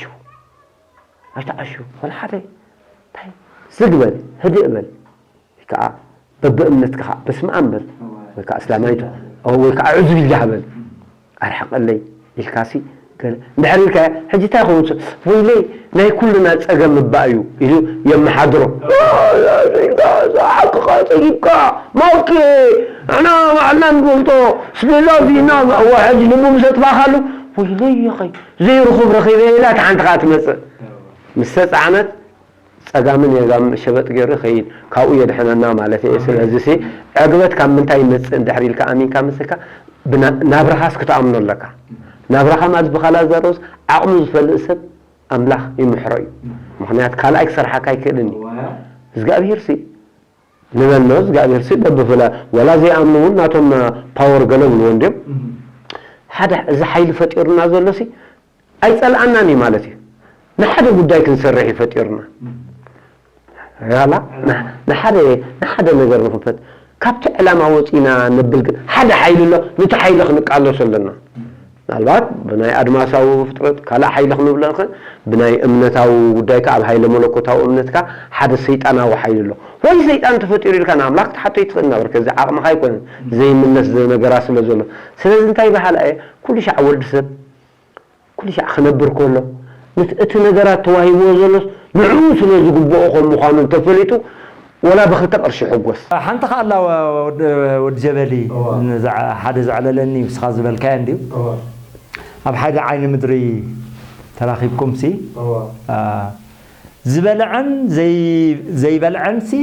ኣይትዓሹ። ወላ ሓደ እንታይ ዝግ በል፣ ህድእ በል። ወይ ከዓ በብእምነትካ ከዓ በስመ ኣብ በል። ወይ ከዓ እስላማይ ዶ-፣ ኦ፣ ወይ ከዓ ዑዙ ቢላህ በል። ኣርሕቐለይ ኢልካሲ ገለ እንድሕር ኢልካ፣ ሕጂ እንታይ ይኸውን? ወይለይ ናይ ኩልና ጸገም እባ እዩ ኢሉ የመሓድሮ። ሓቅኻ ጸጊብካ ማውቂ ንሕና ባዕልና ንፈልጦ ስለዛ ዚና እዋ ሕጂ ልቡ ምስ ኣጥፋእካሉ ወይለይ ይኸይ ዘይርኹብ ረኺበ ኢላ እታ ሓንቲ ከኣ ትመጽእ። ምስ ተጻዕነት ጸጋምን የጋም ሸበጥ ገይሩ ይኸይድ፣ ካብኡ የድሕነና ማለት እየ። ስለዚ ሲ ዕግበት ካብ ምንታይ ይመጽእ እንድሕር ኢልካ ኣሚንካ መስልካ ብና-፣ ናብራኻስ ክትኣምኖ ኣለካ። ናብራኻ ማለት ብኻልእ ኣዘራርባስ ዓቕሙ ዝፈልጥ ሰብ ኣምላኽ ይምሕሮ እዩ። ምኽንያት ካልኣይ ክሰርሓካ ኣይክእልን እዩ። እግዚኣብሄር ሲ ንበሎ እግዚኣብሄር ሲ በብፍላ ወላ ዘይኣምኑ እውን ናቶም ፓወር ገለ ብልዎ እንዲዮም። ሓደ እዚ ሓይሊ ፈጢሩና ዘሎ ሲ ኣይጸልኣናን እዩ ማለት እዩ። ንሓደ ጉዳይ ክንሰርሕ እዩ ፈጢሩና። ያላ ንሓደ ንሓደ ነገር ንኽንፈት ካብቲ ዕላማ ወፂና ነብል ግን ሓደ ሓይሊ ኣሎ። ነቲ ሓይሊ ክንቃለሶ ኣለና። ምናልባት ብናይ ኣድማሳዊ ፍጥረት ካልእ ሓይሊ ክንብሎ ንኽእል፣ ብናይ እምነታዊ ጉዳይ ከ ኣብ ሃይለ መለኮታዊ እምነትካ ሓደ ሰይጣናዊ ሓይሊ ኣሎ። ወይ ሰይጣን ተፈጢሩ ኢልካ ንኣምላኽ ክትሓቶ ይትኽእል ናበር ከዚ ዓቕምኻ ኣይኮነን ዘይምለስ ነገራት ስለ ዘሎ። ስለዚ እንታይ በሃላ እየ ኩሉ ሻዕ ወዲ ሰብ ኩሉ ሻዕ ክነብር ከሎ ነት-፣ እቲ ነገራት ተዋሂብዎ ዘሎስ ንዕኡ ስለ ዝግብኦ ከም ምዃኑ እንተፈሊጡ ወላ ብክልተ ቅርሺ ይሕጎስ። ሓንቲ ከኣላ ወዲ ጀበሊ እዋ። ንዝዓ-፣ ሓደ ዘዕለለኒ ንስኻ ዝበልካዮ እንድዩ። እዋ። ኣብ ሓደ ዓይኒ ምድሪ ተራኺብኩም ሲ እዋ። አ፣ ዝበልዐን ዘይ-፣ ዘይበልዐን ሲ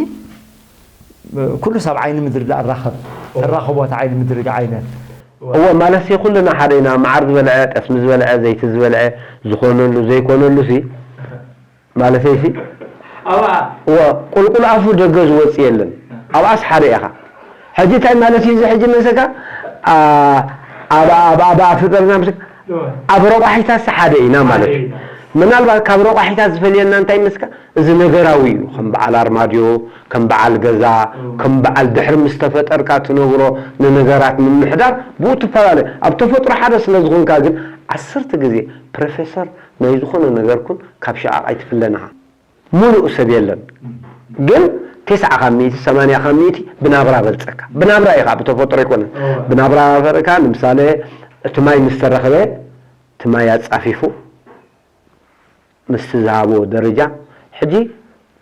ኩሉ ሰብ ዓይኒ ምድሪ ደኣ ራኸብ ተራኸቦት ዓይኒ ምድሪ ዓይነት እወ ማለት ሲ ኩልና ሓደ ኢና። መዓር ዝበልዐ፣ ጠስሚ ዝበልዐ፣ ዘይቲ ዝበልዐ፣ ዝኾነሉ ዘይኮነሉ ሲ ማለት ሲ እወ ቁልቁል ኣፉ ደገ ዝወጽእ የለን። ኣብኣስ ሓደ ኢኻ። ሕጂ እንታይ ማለት እዩ እዚ ሕጂ መሰካ? ኣ-፣ ኣብ፣ ኣብ፣ ኣብ ኣፍሪቃ ምስ ኣብ ረቋሒታስ ሓደ ኢና ማለት እዩ። ምናልባት ካብ ረቋሒታት ዝፈልየና እንታይ መስካ? እዚ ነገራዊ እዩ። ከም በዓል ኣርማድዮ፣ ከም በዓል ገዛ፣ ከም በዓል ድሕሪ ምስ ተፈጠርካ ትነብሮ ንነገራት ምምሕዳር ብኡ ትፈላለ። ኣብ ተፈጥሮ ሓደ ስለ ዝኾንካ ግን ዓሰርተ ግዜ ፕሮፌሰር ናይ ዝኾነ ነገር ኩን ካብ ሸቓቕ ኣይትፍለን ኢኻ። ሙሉእ ሰብ የለን። ግን ተስዓ ካብ ሚእቲ፣ ሰማንያ ካብ ሚእቲ ብናብራ በልጸካ። ብናብራ ኢኻ፣ ብተፈጥሮ ኣይኮነን። እወ። ብናብራ ፈርካ፣ ንምሳሌ፣ እቲ ማይ ምስ ተረኸበ፣ እቲ ማይ ኣጻፊፉ፣ ምስቲ ዝሃቦ ደረጃ፣ ሕጂ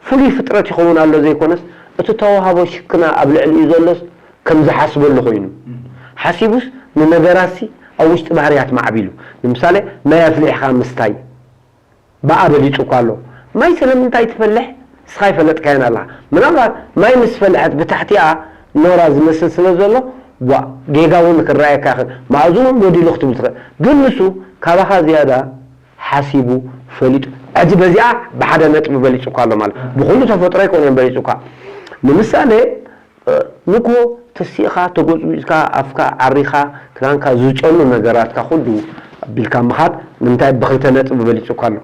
ፍሉይ ፍጥረት ይኸውን ኣሎ ዘይኮነስ፣ እቲ ተዋህቦ ሽክና ኣብ ልዕሊኡ ዘሎስ ከም ዝሓስበሉ ኮይኑ። ሓሲቡስ ንነገራትሲ ኣብ ውሽጢ ባህርያት ማዕቢሉ። ንምሳሌ፣ ማይ ኣፍሊሕኻ ምስታይ፣ ብኣ በሊጹ እኳ ኣሎ። ማይ ስለምንታይ ትፈልሕ? ንስኻ ኣይፈለጥካዮን ኣለኻ። ምናልባት ማይ ምስ ፈልሐት ብታሕቲኣ ኖራ ዝመስል ስለ ዘሎ፣ ዋ፣ ጌጋ እውን ክረኣየካ ይኽእል። መኣዝኡ እውን ጎዲሉ ክትብል ትኽእል። ግን ንሱ ካባኻ ዝያዳ ሓሲቡ፣ ፈሊጡ፣ ሕጂ በዚኣ ብሓደ ነጥቢ በሊጹ እኳ ኣሎ ማለት። ብኹሉ ተፈጥሮ ኣይኮነን በሊጹ እኳ። ንምሳሌ፣ እ፣ ንግሆ ተሲእኻ፣ ተጎጽጒጽካ፣ ኣፍካ ዓሪኻ፣ ክዳንካ ዝጨኑ ነገራትካ ኩሉ ኣቢልካ ምኻድ ንምንታይ ብኽልተ ነጥቢ በሊጹ እኳ ኣሎ።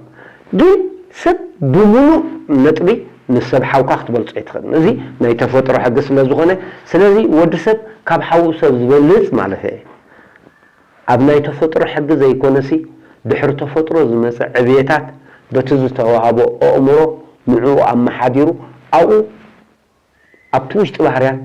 ግን ሰብ ብምሉእ ነጥቢ ንሰብ ሓውካ ክትበልጾ ኣይትኽእልን። እዚ ናይ ተፈጥሮ ሕጊ ስለ ዝኾነ፣ ስለዚ ወዲ ሰብ ካብ ሓዉ ሰብ ዝበልጽ ማለት እየ። ኣብ ናይ ተፈጥሮ ሕጊ ዘይኮነሲ፣ ድሕሪ ተፈጥሮ ዝመጸ ዕብየታት በቲ ዝተዋህቦ ኣእምሮ ንዕኡ ኣመሓዲሩ ኣብኡ ኣብቲ ውሽጢ ባህርያት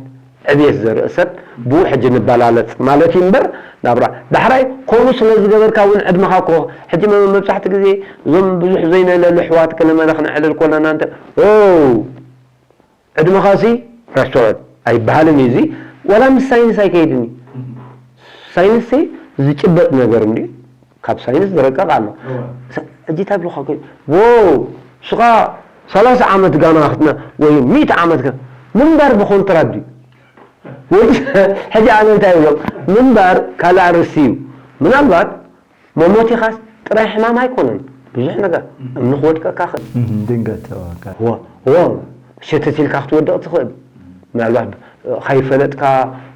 ዕብየት ዘርኢ ሰብ ብኡ ሕጂ ንበላለጽ ማለት እዩ እምበር ናብራ ዳሕራይ ከምኡ ስለ ዝገበርካ እውን ዕድመኻ እኮ ሕጂ መ-፣ መብዛሕቲ ግዜ እዞም ብዙሕ ዘይነለሉ ኣሕዋት ገለመለ ክነዕልል ኮለና እንተ ኦ ዕድመኻሲ ረስዖት ኣይበሃልን እዩ። እዚ ዋላ ምስ ሳይንስ ኣይከይድን እዩ። ሳይንስ ዝጭበጥ ነገር እንድዩ። ካብ ሳይንስ ዝረቀቕ ኣሎ። እወ። ሳ-፣ ሕጂ እንታይ ብልኻ ኮ-፣ ዎ፣ ስኻ ሰላሳ ዓመት ጋና ክትነ-፣ ወይ ሚእቲ ዓመት ከ-፣ ምንባር ብኮንትራት ድዩ? ወይ ሕጂ ኣነ እንታይ ይብሎም? ምንባር ካልእ ኣርእስቲ እዩ። ምናልባት መሞቲኻስ ጥራይ ሕማም ኣይኮነን። ብዙሕ ነገር እም። እምኒ ክወድቀካ ክእል። እም፣ ድንገት፣ እወ፣ ከ-፣ ዎ፣ ዎ፣ ሸተት ኢልካ ክትወድቕ ትኽእል። ምናልባት፣ እ፣ ካይፈለጥካ፣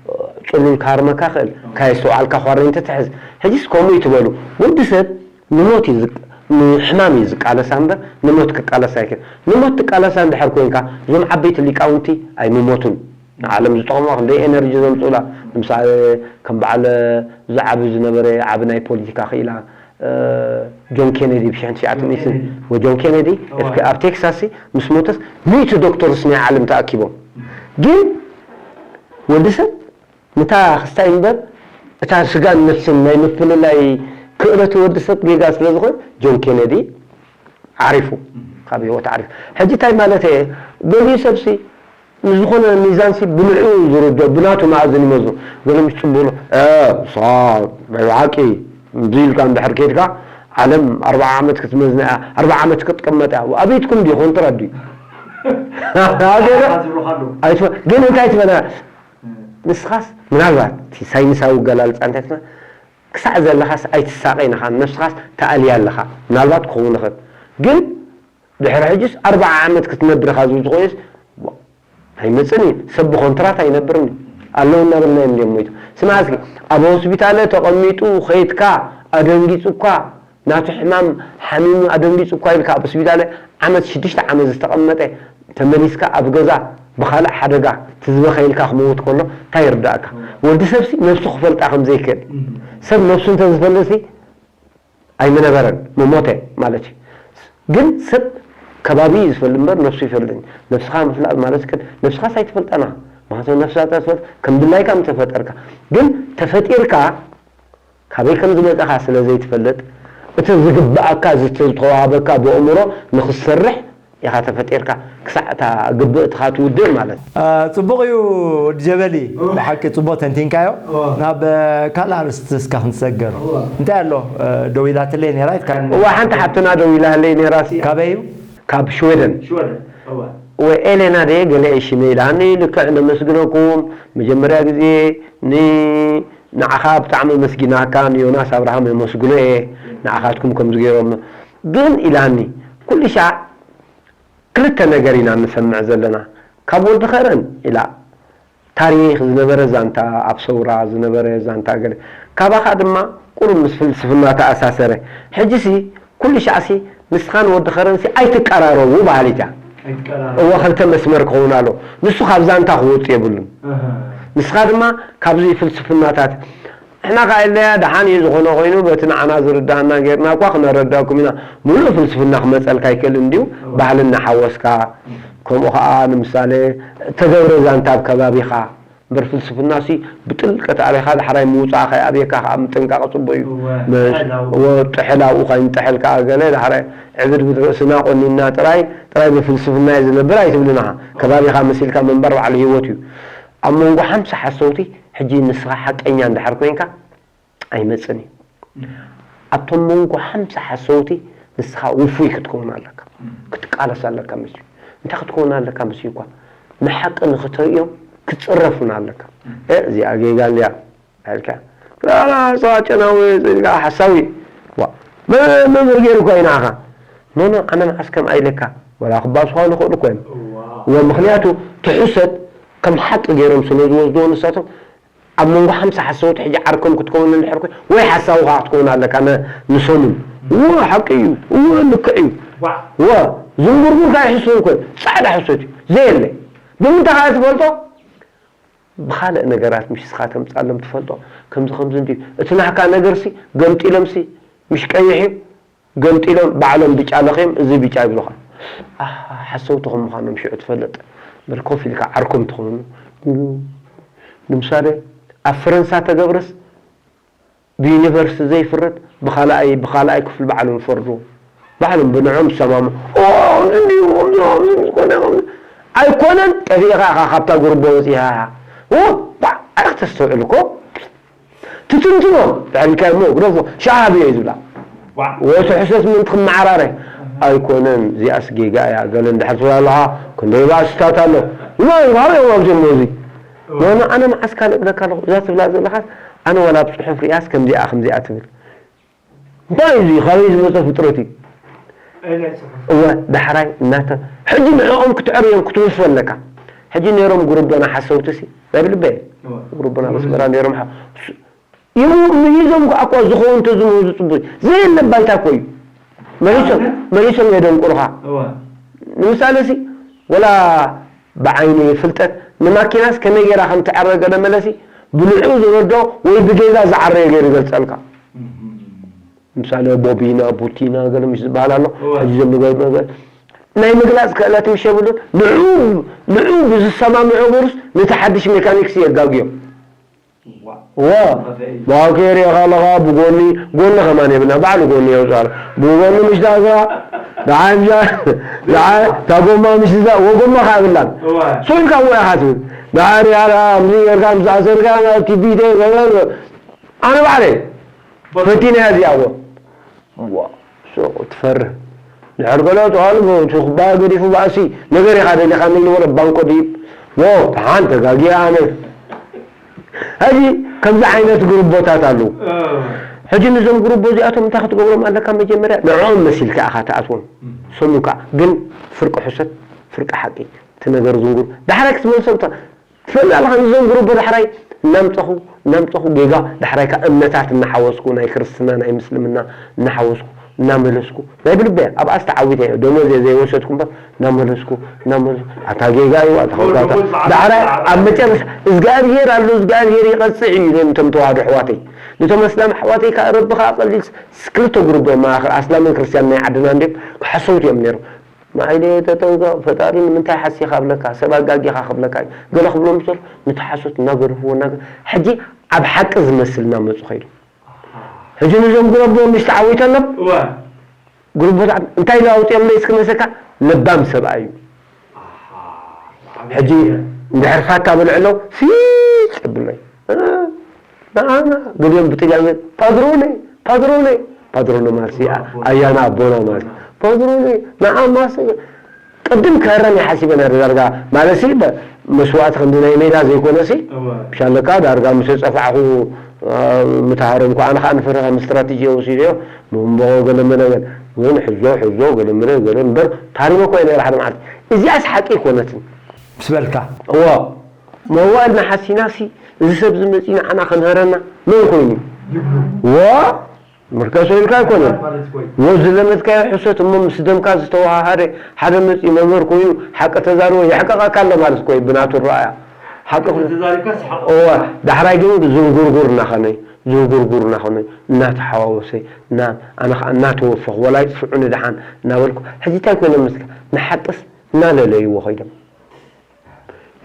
እ፣ ጽሉል ካርመካ ክእል። ካየስተውዓልካ ኳረንተ ትሕዝ። ሕጂስ ከምኡ እዩ ትበሉ። ወዲ ሰብ ንሞት እዩ ዝቅ-፣ ንሕማም እዩ ዝቃለሳ እምበር ንሞት ክቃለሳ ኣይክእል። ንሞት ትቃለሳ እንድሕር ኮይንካ እዞም ዓበይቲ ሊቃውንቲ ኣይምሞቱን። ንዓለም ዝጠቕማ ክንደይ ኤነርጂ ዘምፅኡላ። ንምሳሌ ከም በዓል ዝዓቢ ዝነበረ ዓቢ ናይ ፖለቲካ ክኢላ ጆን ኬነዲ ብሽሕን ትሽዓተ ሚእትን ወጆን ኬነዲ ኣብ ቴክሳስ ምስ ሞተስ ሚእቲ ዶክተርስ ናይ ዓለም ተኣኪቦም። ግን ወዲ ሰብ ንታ ክስታይ እምበር እታ ስጋን ነፍስን ናይ ምፍልላይ ክእለት ወዲ ሰብ ጌጋ ስለ ዝኾነ ጆን ኬነዲ ዓሪፉ፣ ካብ ህይወት ዓሪፉ። ሕጂ እንታይ ማለት እየ? ገሊኡ ሰብሲ ንዝኾነ ሚዛንሲ ብንዕኡ ዝርዶ፣ ብናቱ መኣዝን ይመዝኑ። ገለ ምስ ጽቡሉ፣ "እ፣ እሳ ናይ ብሓቂ እንዲ ኢልካ እንድሕር ከይድካ፣ ዓለም ኣርብዓ ዓመት ክትመዝና እያ፣ ኣርብዓ ዓመት ክትቅመጥ እያ። ኣቤትኩም ድዩ ኮንትራት ድዩ?" ኣገለ ዝብሉኻ ኣለዉ። ኣይትፈ-፣ ግን እንታይ ትበላ? ንስኻስ ምናልባት እቲ ሳይንሳዊ ገላልጻ እንታይ ትበላ? ክሳዕ ዘለኻስ ኣይትሳቐይን ኢኻ፣ ነብስኻስ ተኣልያ ኣለኻ። ምናልባት ክኸውን ይኽእል። ግን ድሕሪ ሕጂስ ኣርብዓ ዓመት ክትነብር ኢኻ ዝብል ዝኾነስ፣ ዋ፣ ኣይመጽእን እዩ። ሰብ ብኮንትራት ኣይነብርን እዩ። ኣለዉ እናበልና እዮም እንዲዮም ሞይቱ። ስማዕ እስኪ፣ ኣብ ሆስፒታል ተቐሚጡ ኸይድካ፣ ኣደንጊጹካ፣ ናቱ ሕማም ሓሚሙ ኣደንጊጹ እኳ ኢልካ ኣብ ስቢታለ ዓመት ሽዱሽተ ዓመት ዝተቐመጠ ተመሊስካ ኣብ ገዛ ብኻልእ ሓደጋ ትዝበኸ ኢልካ ክመውት ከሎ እንታይ ይርዳእካ? ወዲ ሰብሲ ነብሱ ክፈልጣ ከም ዘይክእል፣ ሰብ ነብሱ እንተ ዝፈልጥሲ ኣይምነበረን፣ ምሞተ ማለት እዩ። ግን ሰብ ከባቢ እዩ ዝፈልጥ እምበር ነብሱ ይፈልጥን። ነብስኻ ምፍላጥ ማለት ግን ነብስኻስ ኣይትፈልጣና። ምክንያቱ ነብስኻ ትፈልጥ ከም ድላይካ ምተፈጠርካ። ግን ተፈጢርካ ካበይ ከም ዝመጻኻ ስለ ዘይትፈልጥ፣ እቲ ዝግብኣካ ዝተዋሃበካ ብእምሮ ንኽትሰርሕ ኢኻ ተፈጢርካ፣ ክሳዕ እታ ግብእትኻ ትውድእ ማለት እዩ። ጽቡቕ እዩ ወዲ ጀበሊ፣ ብሓቂ ጽቡቕ ተንቲንካዮ። ናብ ካልእ ኣርእስቲ እስካ ክንሰገር። እንታይ ኣሎ? ደዊላትለይ ነይራ ኢትካ። እዋ፣ ሓንቲ ሓብትና ደዊላትለይ ነይራ። ካበይ እዩ? ካብ ሽወደን። ሽወደን። እዋ። ወይ ኤሌና ደየ ገለ እሺ መይላኒ፣ ልክዕ ነመስግነኩም። መጀመርያ ግዜ ን ንዓኻ ብጣዕሚ ኣመስጊናካ፣ ንዮናስ ኣብርሃም የመስግኖ እየ፣ ንዓኻትኩም ከምዚ ገይሮም። ግን ኢላኒ፣ ኩሉ ሻዕ ክልተ ነገር ኢና ንሰምዕ ዘለና። ካብ ወዲ ኸረን ኢላ፣ ታሪኽ ዝነበረ ዛንታ፣ ኣብ ሰውራ ዝነበረ ዛንታ ገለ። ካባኻ ድማ ቁሩብ ምስ ፍልስፍና ተኣሳሰረ። ሕጂሲ ኩሉ ሻዕሲ ንስኻን ወዲ ኸረንሲ ኣይትቀራረቡ በሃሊት እያ። ኣይትቀራረቡ። እወ፣ ክልተ መስመር ክኸውን ኣሎ። ንሱ ካብ ዛንታ ክወጽእ የብሉን። ኣሃ። ንስኻ ድማ ካብዚ ፍልስፍናታት፣ ንሕና ከኣ ኢለያ ደሓን እዩ ዝኾነ ኮይኑ በቲ ንዓና ዝርድኣና ጌርና እኳ ክነረድኣኩም ኢና። ሙሉእ ፍልስፍና ክመጸልካ ኣይክእልን ድዩ? እወ። ባህሊ እናሓወስካ፣ ከምኡ ኸኣ ንምሳሌ ተገብረ ዛንታ ኣብ ከባቢኻ፣ እምበር ፍልስፍናሲ ብጥልቀት ኣበኻ ዳሕራይ ምውጻእኻ ይኣብየካ፣ ከኣ ምጥንቃቕ ጽቡቕ እዩ። እወ፣ መሽ-፣ ጥሕል ኣብኡ። እወ፣ ጥሕል ኣብኡ ከይንጥሕል ከኣ ገለ ዳሕራይ ዕብድብድ ርእስና ቆኒንና ጥራይ፣ ጥራይ ብፍልስፍና እየ ዝነብር ኣይትብልን ኢኻ። ከባቢኻ መሲልካ ምንባር ባዕሉ ህይወት እዩ። ኣብ መንጎ ሓምሳ ሓሰውቲ ሕጂ ንስኻ ሓቀኛ እንድሕር ኮይንካ ኣይመጽእን እዩ። ኣብቶም መንጎ ሓምሳ ሓሰውቲ ንስኻ ውፉይ ክትከውን ኣለካ። ክትቃለስ ኣለካ ምስኡ። እንታይ ክትከውን ኣለካ ምስኡ እኳ ንሓቂ ንኽትርእዮም ክትጽረፍ እውን ኣለካ። እ፣ እዚኣ ጌጋ እንድያ። ኣልካ። ላላ፣ ጸዋ ጨናዊ፣ ጽልካ ሓሳዊ። ዋ፣ መ-፣ መምህር ገይሩ እኮ እዩ ንዓኻ። ኖ፣ ኖ፣ ኣነ መዓስ ከም ኣይለካ። ወላ ክባሱኻ ንኽእሉ እኮ እዮም። እዋ። ወ-፣ ምኽንያቱ፣ ትሕሰት ከም ሓቂ ገይሮም ስለ ዝወስድዎ ንሳቶም፣ ኣብ መንጎ ሓምሳ ሓሰውቲ ሕጂ ዓርኮም ክትከውን እንድሕር ኮይ-፣ ወይ ሓሳዊ ኸዓ ክትከውን ኣለካ ነ-፣ ንሶምን። እዋ፣ ሓቂ እዩ። እዋ፣ ልክዕ እዩ። ዋ። ወ-፣ ዝንጉርጉር ከኣ ይሕስው እኮ እዩ። ጻዕዳ ሕሶት እዩ። ዘየለ። ብምንታይ ከኣ ትፈልጦ? ብኻልእ ነገራት ምሽ ንስኻ ተምጻሎም ትፈልጦ፣ ከምዚ ከምዚ እንድዩ። እቲ ናህካ ነገርሲ ገምጢሎምሲ ምሽ ቀይሕ እዩ፣ ገምጢሎም ባዕሎም ብጫ ለኽዮም፣ እዚ ብጫ ይብሉኻ። ኣሃ፣ ሓሰውቲ ከም ምዃኖም ሽዑ ትፈልጥ። እምበር ኮፍ ኢልካ ዓርኮም ትኾኑ። ንምሳሌ ኣብ ፈረንሳ ተገብረስ ብዩኒቨርሲቲ ዘይፍረድ ብኻልኣይ፣ ብኻልኣይ ክፍሊ ባዕሎም ይፈርዱ። ባዕሎም ብንዕኦም ዝሰማምዑ። ኦ፣ ከምዚ እንድዩ፣ ከምዚ፣ ከምዚ፣ ከምዚ ኮነ፣ ከምዚ። ኣይኮነን፣ ጠፊእኻ ኢኻ ካብታ ጉርቦ ወጺኻ። ኦ፣ ባ፣ ኣረ ክተስተውዕል እኮ። ትትንትኖ፣ ድሕር ኢልካ እሞ፣ ግደፎ፣ ሻሃብ እየ ዝብላ። ዋ። ወቲ ሕሰስ ምእንቲ ክመዓራረ። ኣይኮነን፣ እዚኣስ ጌጋ እያ፣ ገለ እንድሕር ትብል ኣለኻ፣ ክንደይ ባእስታት ኣሎ። ይበሃል፣ ይበሃል እዮም ኣብዚ እሞ እዚ። ኖ፣ ኖ፣ ኣነ መዓስ ካልእ እብለካ ኣለኹ፣ እዛ ትብላ ዘለኻስ፣ ኣነ ዋላ ኣብ ጽሑፍ ሪኣስ ከምዚኣ፣ ከምዚኣ ትብል። እንታይ እዩ እዚ? ካበይ ዝመጸ ፍጥረት እዩ? ኣይ፣ ናይ ጽሑፍ። እወ፣ ዳሕራይ እናተ-፣ ሕጂ ንዕኦም ክትዕርዮም ክትውስፎ ኣለካ። ሕጂ ነይሮም ጉርቦና ሓሰውቲ ሲ፣ ናይ ብልበይ። እወ። ጉርቦና መስመራ ነይሮም ሓ-፣ ስ-፣ ይሙ-፣ ምሂዞም ከኣ እኳ ዝኸውን እንተዝምህዙ ጽቡቅ እዩ። ዘየለ ባይታ እኮ እዩ። መሊሶም፣ ኣነ? መሊሶም የደንቁሩኻ። እወ። ንምሳሌ ሲ፣ ወላ ብዓይኒ ፍልጠት ንማኪናስ ከመይ ጌራ ከም ትዕረ ገለ መለሲ ብንዕኡ ዝረድኦ ወይ ብጌጋ ዝዓረዮ ገይሩ ይገልጸልካ። ምሳሌ ቦቢና፣ ቡቲና ገለ ምሽ ዝበሃል ኣሎ። እወ። ሕጂ ዘሎ ገለ ነገር ናይ ምግላጽ ክእለት ምሽ የብሉን። ንዕኡ ንዕኡ ብዝሰማምዖ ገይሩስ ነቲ ሓድሽ ሜካኒክስ የጋግዮ። ዋ። ዋ። ከፈይ። ዋው ከይሪእኻ ኣለኻ ብጎኒ፣ ጎኒ ከማን የብልና፣ ባዕሉ ጎኒ የውፅኣሉ። ብጎኒ ምሽ ዳዛ፣ ደሓን ዛ፣ ደሓን እታ ጎማ ምሽ እዛ፣ ወጎማ ከዓ የብላን። እዋ። ሶ ኢልካ እዎ ኢኻ ትብል። ደሓር ያራ፣ ምዚ ጌርካ፣ ምስ ኣሰርካ፣ ናብቲ ቢተ፣ ገለ፣ ኣነ ባዕለይ፣ በቃ። ፈቲነ እያ እዚኣ እዎ። ዋ፣ ሱቕ ትፈርህ። ድሕር ገለ ጠዋሉ እቲ ኩባያ ገዲፉ ባእሲ ነገር ኢኻ ደሊኻ ንግዲ ወረ ባንኮ ድዩ? ዎ፣ ደሓን ተጋጊየ ኣነ። ሕጂ ከምዚ ዓይነት ግሩቦታት ኣለዉ። እ። ሕጂ ነዞም ግሩቦ እዚኣቶም እንታይ ክትገብሮም ኣለካ? መጀመርያ ንዕኦም መሲልካ ኢኻ ትኣትዎም። እም። ሰሙካ ግን ፍርቂ ሕሰት፣ ፍርቂ ሓቂ። እቲ ነገር ዝንጉር። ዳሕራይ ክትመልሶም ተ-፣ ትፈልጥ ኣለኻ፣ ንዞም ግሩቦ ዳሕራይ እናምጸኹ፣ እናምጸኹ ጌጋ፣ ዳሕራይ ከኣ እምነታት እናሓወስኩ፣ ናይ ክርስትና፣ ናይ ምስልምና እናሓወስኩ፣ እናመለስኩ፣ ናይ ብልበይ ኣብኣስ ተዓዊተ እየ፣ ደሞዝ እየ ዘይወሰድኩ እምበር፣ እናመለስኩ፣ እናመለስኩ፣ ኣታ ጌጋ እዩ፣ ኣታ ኸውታ፣ ኣታ። ዳሕራይ ኣብ መጨረሻ፣ "እግዚኣብሄር ኣሎ፣ እግዚኣብሄር ይቐጽዕ" እዩ ኢሎም እቶም ተዋህዶ ኣሕዋተይ። ነቶም ኣስላም ኣሕዋተይ ከኣ ረቢ ከኣ ቀሊል ስ-፣ ክልተ ግሩቦ እዮም መኣኸል፣ ኣስላምን ክርስትያንን ናይ ዓድና እንድዮም፣ ሓሰውቲ እዮም ነይሮም። ማይለ ተጠንቀቕ፣ ፈጣሪ ንምንታይ ሓሲኻ ክብለካ፣ ሰብ ኣጋጊኻ ክብለካ እዩ። ገለ ክብሎ ምስ በሉ፣ ነቲ ሓሶት እናገደፍዎ፣ እናገ-፣ ሕጂ ኣብ ሓቂ ዝመስል እናመጹ ከይዱ። ሕጂ ነዞም ግረቦ ምሽ ተዓዊተሎም፣ እወ። ግረቦ ተዓ-፣ እንታይ ኢሉ ኣውጺኦምለይ እስኪ መሰካ? ለባም ሰብኣይ እዩ። ኣሃ፣ ሕጂ እንድሕር ፋታ በልዕሎ፣ ሲጥ የብለይ። እ፣ ንዓና ገሊኦም ብጥልያን ፓድሮኔ፣ ፓድሮኔ፣ ፓድሮኖ ማለት እዩ፣ ኣቦና። ኣያና ኣቦና ማለት እዩ። ፓድሮኔ፣ ንዓ ማሰ-፣ ቅድም ክህረም ይሓሲበ ነይረ ዳርጋ። ማለት ሲ፣ በ-፣ መስዋእቲ ከምዚ ናይ ሜዳ ዘይኮነ ሲ፣ እወ። ብሻለካ ዳርጋ ምስ ጸፋዕኹ፣ አ፣ ምተሃረምኩ፣ ኣነ ኸኣ ንፍረ ከም ስትራቴጂ ወሲደዮ፣ መንበቆ ገለ መለ ገለ። ግን ሕዞ፣ ሕዞ፣ ገለ መለ ገለ እምበር፣ ታሪመ እኮ እየ ነይረ ሓደ መዓልቲ። እዚኣስ ሓቂ ኣይኮነትን። ምስ በልካ። እወ። መዋእል ንሓሲናሲ፣ እዚ ሰብ እዚ መጺኡ ንዓና ከምህረና መን ኮይኑ? ዋ! ምርከሶ ኢልካ ኣይኮነን። ማለት ኮይ። ወ ዝለመድካዮ ሕሰት እሞ ምስ ደምካ ዝተወሃሃደ ሓደ መጺኡ መምህር ኮይኑ ሓቂ ተዛርቦ የሕቅቐካ ኣሎ ማለት ኮይ ብናቱ ረኣያ። ሓቂ ሓቂ ኮይኑ ተዛሪብካ ስሓቕ። እወ፣ ዳሕራይ ግን ዝንጉርጉር እናኸነ፣ ዝንጉርጉር እናኸነ፣ እናተሓዋወሰ፣ እና-፣ ኣነ ኸኣ እናተወፈኹ፣ ወላ ይጥፍዑ ንደሓን እናበልኩ፣ ሕጂ እንታይ ኮይኖም መስልካ? ንሓቅስ እናለለይዎ ኸይዶም።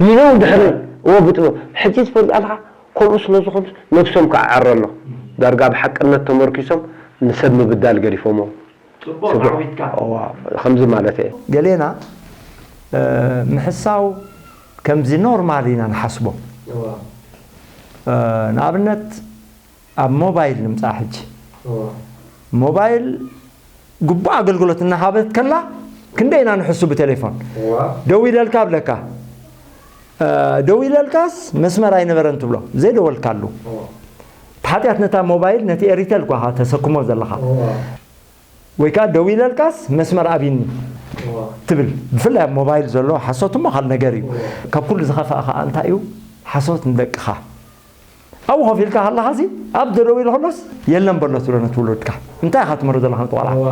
ሊነው ድሕሪ እዎ ብጥበብ። ሕጂ ትፈልጥ ኣለኻ፣ ከምኡ ስለ ዝኾኑ ነብሶም ክዓረ ኣሎ። ዳርጋ ኣብ ሓቅነት ተመርኪሶም ንሰብ ምብዳል ገዲፎሞ። ጽቡቕ ስቡሕ። ዓዊትካ። እዋ፣ ከምዚ ማለት እየ። ገሌና፣ እ፣ ምሕሳው ከምዚ ኖርማል ኢና ንሓስቦ። እዋ። እ፣ ንኣብነት፣ ኣብ ሞባይል ንምጻእ ሕጂ። እዋ። ሞባይል ግቡእ ኣገልግሎት እናሃበት ከላ፣ ክንደይ ኢና ንሕሱ ብቴሌፎን? እዋ። ደው ኢለልካ ኣብለካ። እ፣ ደው ኢለልካስ መስመር ኣይነበረን ትብሎ፣ ዘይደወልካሉ። እዋ። እቲ ሓጢኣት ነታ ሞባይል፣ ነቲ ኤሪቴል እኳ ኢኻ ተሰክሞ ዘለኻ። እዋ። ወይ ከኣ ደው ኢለልካስ መስመር ኣብይኒ እዋ። ትብል። ብፍላይ ኣብ ሞባይል ዘሎ ሓሶት እሞ ካልእ ነገር እዩ። እዋ። ካብ ኩሉ ዝኸፍኣ ከኣ እንታይ እዩ? ሓሶት ንደቅኻ። ኣብኡ ኮፍ ኢልካ ከለኻሲ፣ ኣብ ደደው ኢሉ ከሎስ፣ "የለን በሎ" ትብሎ ነቲ ውሉድካ። እንታይ ኢኻ ትምህሮ ዘለኻ ነቲ ቆልዓ? እዋ።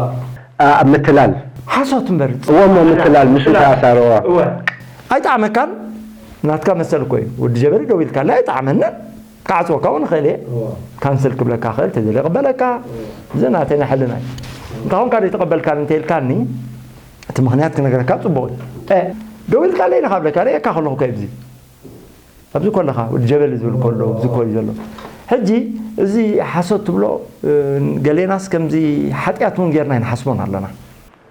ኣ-፣ ኣብ ምትላል። ሓሶት እምበር። እዎ እሞ ምትላል፣ ምስኡ ምትላል። ተኣሳርዎ። እወ። ኣይጠዓመካን? ናትካ መሰል እኮ እዩ። ወዲ ጀበሊ ደው ኢልካለይ ኣይጠዓመንን። ክዓጽወካ እውን እኽእል እየ። እዎ። ካንስል ክብለካ እኽእል፣ ተዘይለ ይቕበለካ። እዎ። እዚ ናተይ ናይ ሕልና እዩ። እንተኾንካ ዘይተቐበልካኒ እንተኢልካኒ፣ እቲ ምኽንያት ክነግረካ ጽቡቕ እዩ። እ፣ ደው ኢልካለይ ኢኻ ብለካ፣ ርእየካ ከለኹ እኮ እዩ ኣብዚ። ኣብዚ ኮለኻ፣ ወዲ ጀበሊ ዝብል ኮሎ፣ ኣብዚ ኮ እዩ ዘሎ። ሕጂ፣ እዚ ሓሶት ትብሎ፣ እ፣ ገሌናስ ከምዚ ሓጢኣት እውን ጌርና ኣይንሓስቦን ኣለና።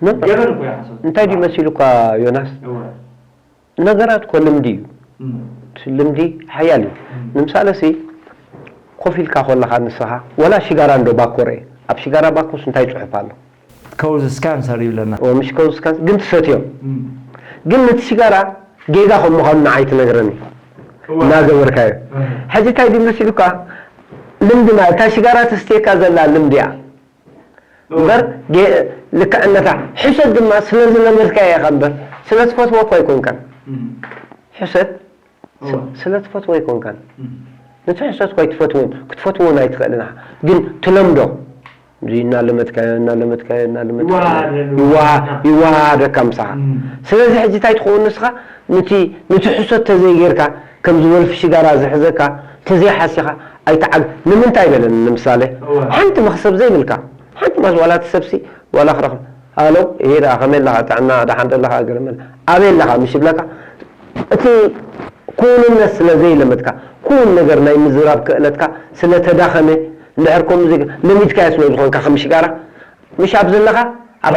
ነ-፣ ገበን እኮ እዩ ሓሶት። እንታይ ድዩ መሲሉካ ዮናስ? እወ። ነገራት እኮ ልምዲ እዩ። እም። እቲ ልምዲ ሓያል እዩ። እም። ንምሳሌ ሲ፣ ኮፍ ኢልካ ኮለኻ ንስኻ፣ ወላ ሽጋራ እንዶ ባኮ ርኤ። ኣብ ሽጋራ ባኮስ እንታይ ጽሑፍ ኣሎ? ከውዝ ስካንሰር ይብለና። ኦ፣ ምሽ ከውዝ ስካንሰር ግን ትሰትዮ። እም። ግን ነቲ ሽጋራ ጌጋ ከም ምዃኑ ንዓይ ትነግረኒ። እወ። እናገበርካዮ። እም። ሕጂ እንታይ ድዩ መሲሉካ? ልምዲ ማለት፣ እታ ሽጋራ ተስትየካ ዘላ ልምዲ እያ። እወ። እምበር፣ ጌ-፣ ልክዕነታ፣ ሕሰት ድማ ስለ ዝለመድካዮ ኢኻ እምበር፣ ስለ ትፈትዎ እኮ ኣይኮንካን። እም። ሕሰት ስ-፣ እወ። ስለ ትፈትዎ ኣይኮንካን። እም። ነቲ ሕሰት እኮ ኣይትፈትዎን፣ ክትፈትዎ እውን ኣይትኽእልን ኢኻ። ግን ትለምዶ። እዚ እናለመድካዮ እናለመድካዮ እናለመድካዮ ይወሃሃደካ ምሳኻ። ስለዚ ሕጂ እንታይ ትኸውን ንስኻ? ንቲ ንቲ ሕሶት ተዘይጌርካ፣ ከምዚ ወልፊ ሽጋራ ዝሕዘካ ተዘይሓሲኻ ኣይትዓግ። ንምንታይ በለኒ ንምሳሌ፣ ሓንቲ መኽሰብ ዘይብልካ ሓንቲ ማስ ዋላ እቲ ሰብሲ ዋላ ክረኽብ፣ ኣሎ ይሄ ደኣ ከመይ ኣለኻ ጥዕና ደሓን ደለኻ ገለ መለ ኣበይ ኣለኻ ምሽ ይብለካ። እቲ ክውንነት ስለ ዘይለመድካ፣ ክውን ነገር ናይ ምዝራብ ክእለትካ ስለ ተዳኸመ፣ እንድሕር ከምኡ ለሚድካዮ ስለ ዝኾንካ ከም ሽጋራ፣ ምሽ ኣብ ዘለኻ ኣብ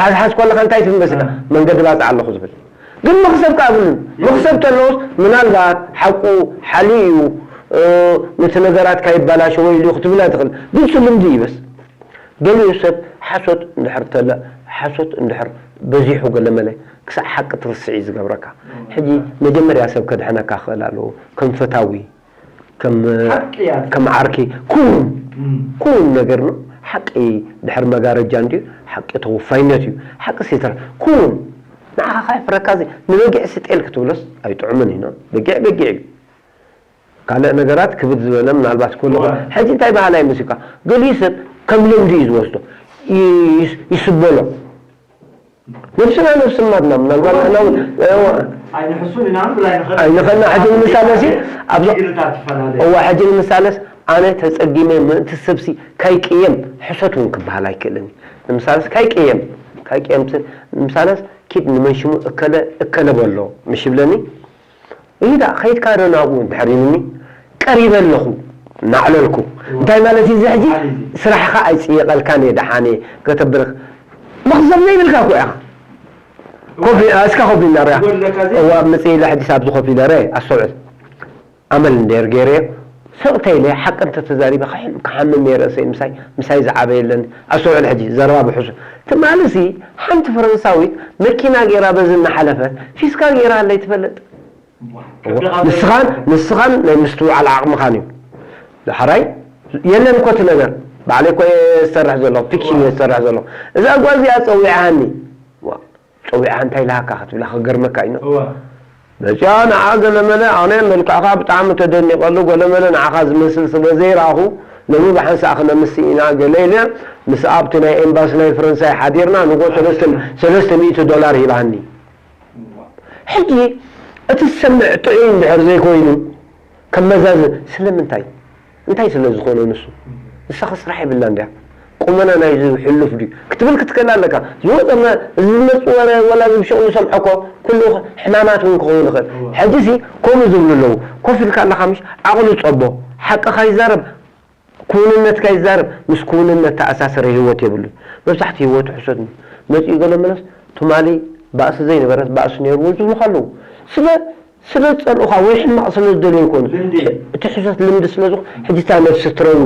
ሓዝሓዝ ከለኻ እንታይ ትብል መስልካ? መንገዲ ባፅዕ ኣለኹ ዝብል። ግን መኽሰብ ከኣ ኣብሉን። መኽሰብ ተለዎስ ምናልባት ሓቁ ሓልዩ እዩ፣ ነቲ ነገራት ካይባላሸ ወይ ኢሉ ክትብላ ትኽእል። ግን እሱ ልምዲ እዩ በስ። ገሊኡ ሰብ ሓሶት እንድሕር ተለ ሓሶት እንድሕር በዚሑ ገለ መለ ክሳዕ ሓቂ ትርስዕ እዩ ዝገብረካ። ሕጂ መጀመርያ ሰብ ከድሕነካ ክኽእል ኣለዎ። ከም ፈታዊ፣ ከም ዓርኪ፣ ክውን ክውን ነገር ነው። ሓቂ ድሕር መጋረጃ እንድዩ። ሓቂ ተወፋይነት እዩ። ሓቂ ሲተር ክውን ንዓኻ ካይፍረካ እዚ ንበጊዕ ስጤል ክትብሎስ ኣይጥዑምን እዩ። በጊዕ በጊዕ እዩ። ካልእ ነገራት ክብድ ዝበለ ምናልባት ክህሉ ይኽእል። ሕጂ እንታይ ባህላ ይመስልካ? ገሊኡ ሰብ ከም ልምዲ እዩ ዝወስዶ። ይስበሎ። ነብስና ነብሲ ማትና ምናልባት ንሕና እውን ኣይንሕሱን ኢና ንብል ኣይንኽእል። ኣይንኽእልና። ሕጂ ንምሳሌ ሲ ኣብዚ እዋ ሕጂ ንምሳሌስ ኣነ ተጸጊመ ምእንቲ ሰብሲ ካይቅየም ሕሶት እውን ክበሃል ኣይክእልን። ንምሳሌስ ካይቅየም ካይቅየም ንምሳሌስ ኪድ ንመንሽሙ እከለ እከለ በሎ ምሽ ይብለኒ። ኢዳ ኸይድካ ዶ ናብኡ እንድሕር ኢሉኒ፣ ቀሪበ ኣለኹ እናዕለልኩ። እንታይ ማለት እዩ እዚ ሕጂ? ስራሕኻ ኣይጽየቐልካን እየ ደሓን እየ ከተብርኽ። መኽዘብ ዘይብልካ እኮ ኢኻ። ኮፍ ኢ-፣ እስካ ኮፍ ኢልና ርኣ። እዋ፣ ኣብ መጽእ ኢለ ሕጂ ኣብዚ ኮፍ ኢለ ርኣ፣ ኣስተውዕል። ኣመል እንድሕር ገይረዮ፣ ስቕ ተይለ ሓቂ እንተተዛሪበ ክሕም-፣ ክሓምም እየ ርእሰይ ምሳይ፣ ምሳይ ዝዓበየ ኣለኒ። ኣስተውዕል ሕጂ፣ ዘረባ ብሕሱ። ትማሊ ሲ ሓንቲ ፈረንሳዊት መኪና ገይራ በዚ እናሓለፈት፣ ፊስካ ገይራ ኣለይ ትፈልጥ። ንስኻን ንስኻን ናይ ምስትውዓል ዓቕምኻን እዩ። ዳሕራይ የለን እኮ እቲ ነገር። ባዕለይ እኮ እየ ዝሰርሕ ዘለኹ፣ ፊክሽን እየ ዝሰርሕ ዘለኹ። እዛ ጓል እዚኣ ጸዊዓኒ። ዋ፣ ጸዊዓ እንታይ ኢላካ ክትብላ ክገርመካ እዩ። እዋ። መጺኣ ንዓ ገለመለ ኣነ መልክዕኻ ብጣዕሚ ተደኒቐሉ ገለመለ ንዓኻ ዝመስል ስለ ዘይረኣኹ ሎሚ ብሓንሳእ ክነምስ ኢና ገለ ኢለ ምስ ኣብቲ ናይ ኤምባሲ ናይ ፈረንሳይ ሓዲርና ንጎ ሰለስተ ሚእቲ ዶላር ሂባኒ። ሕጂ እቲ ዝሰምዕ ጥዑይ እንድሕር ዘይኮይኑ ከመዛዝን ስለምንታይ? እንታይ ስለ ዝኾነ ንሱ? ንስኻ ስራሕ የብላ እንድያ። ቁመና ናይዚ ሕሉፍ ድዩ? ክትብል ክትክእል ኣለካ። ዝወፀ መ-፣ እዚ ዝመፅ ወረ ወላ እዚ ብሽቕ ንሰምዖ እኮ ኩሉ ሕማማት እውን ክኸውን ይኽእል። ሕጂ ሲ ከምኡ ዝብሉ ኣለዉ። ኮፍ ኢልካ ኣለኻ ምሽ? ዓቕሉ ፀቦ። ሓቅኻ ይዛረብ። ክውንነትካ ይዛረብ፣ ምስ ክውንነት ተኣሳሰረ ህይወት የብሉን። መብዛሕትኡ ህይወቱ ሕሶት እዩ። መጺኡ ገለ መለስ ትማሊ ባእሲ ዘይነበረት ባእሲ ነይርዎ ዝብሉኻ ኣለዉ። ስለ፣ ስለ ዝጸልኡኻ ወይ ሕማቕ ስለ ዝደልዩ ኣይኮኑን። ልምዲ። እቲ ሕሶት ልምዲ ስለ ዝኾነ፣ ሕጂ እታ ነፍሲ ትረዊ፣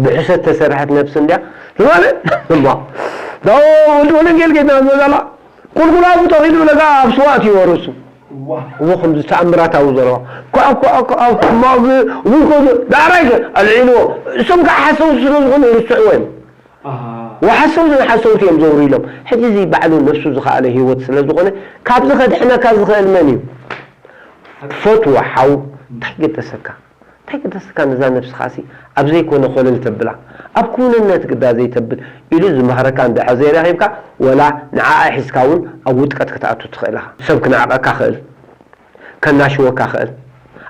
ብሕሶት ተሰርሐት ነፍሲ እንድያ። ትማሊ፣ እማ፣ ዳ ወልድ ወለንጌል ጌትና ዝመዛላ፣ ቁልቁል ኣብኡ ተኺሉ ለካ ኣብ ስዋእት እዩ ወርሱ። እዋ። እዎ ከምዚ ተኣምራታዊ ዘረባ። ኳዕ፣ ኳዕ፣ ኳዕ፣ ማግ፣ ውይ፣ ኮ-፣ ዳዕራይ ከ ኣልዒልዎ። እሶም ከዓ ሓሰውቲ ስለ ዝኾኑ ይርስዕዎ እዮም። ኣሃ። ወሓሰውቲ ንሓሰውቲ እዮም ዘውሩ ኢሎም። ሕጂ እዚ ባዕሉ ነፍሱ ዝኸኣለ ህይወት ስለ ዝኾነ ካብዚ ከድሕነካ ዝኽእል መን እዩ? ትፈትዎ ሓው እንታይ ገደሰካ? እንታይ ገደሰካ ነዛ ነብስኻሲ ኣብ ዘይኮነ ኮለል ተብላ? ኣብ ክውንነት ግዳ ዘይተብል ኢሉ ዝመኽረካ እንድሕር ዘይረኺብካ ወላ ንዓኣ ሒዝካ እውን ኣብ ውድቀት ክትኣቱ ትኽእል ኢኻ። ሰብ ክነዕቐካ ክእል፣ ከናሽወካ ክእል።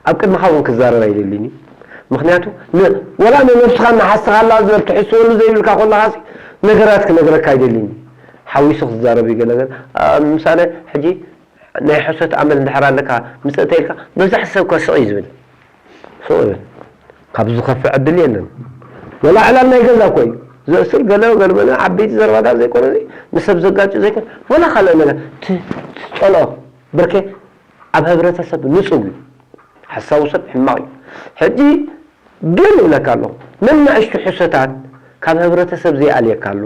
ኣብ ቅድመኻ እውን ክዛረብ ኣይደልን እዩ። ምኽንያቱ ን-፣ ወላ ንነብስኻ እናሓሰኻላ ትሕስበሉ ዘይብልካ ኮለኻሲ ነገራት ክነግረካ ኣይደልን እዩ። ሓዊሱ ክዛረብ እዩ ገለ ገለ። ኣ፣ ምሳሌ ሕጂ ናይ ሕሶት ኣመል እንድሕር ኣለካ ምጽእ ተይልካ መብዛሕትኡ ሰብ እኮ ስቕ እዩ ዝብል። ስቕ ይብል። ካብ ዝኸፍእ ዕድል የለን። ወላ ዕላል ናይ ገዛ እኮ እዩ። ዘእስር ገለ ገለ መለ ዓበይቲ ዘረባታት ዘይኮነ እዚ ንሰብ ዘጋጭ ዘይኮነ ወላ ካልእ ነገር ት-፣ ትጸልኦ ብርኬ ኣብ ህብረተሰብ ንጹግ እዩ። ሓሳዊ ሰብ ሕማቕ እዩ። ሕጂ ግን እብለካ ኣለኹ፣ ነናእሽቱ ሕሶታት ካብ ህብረተሰብ ዘይኣልየካ ኣሎ።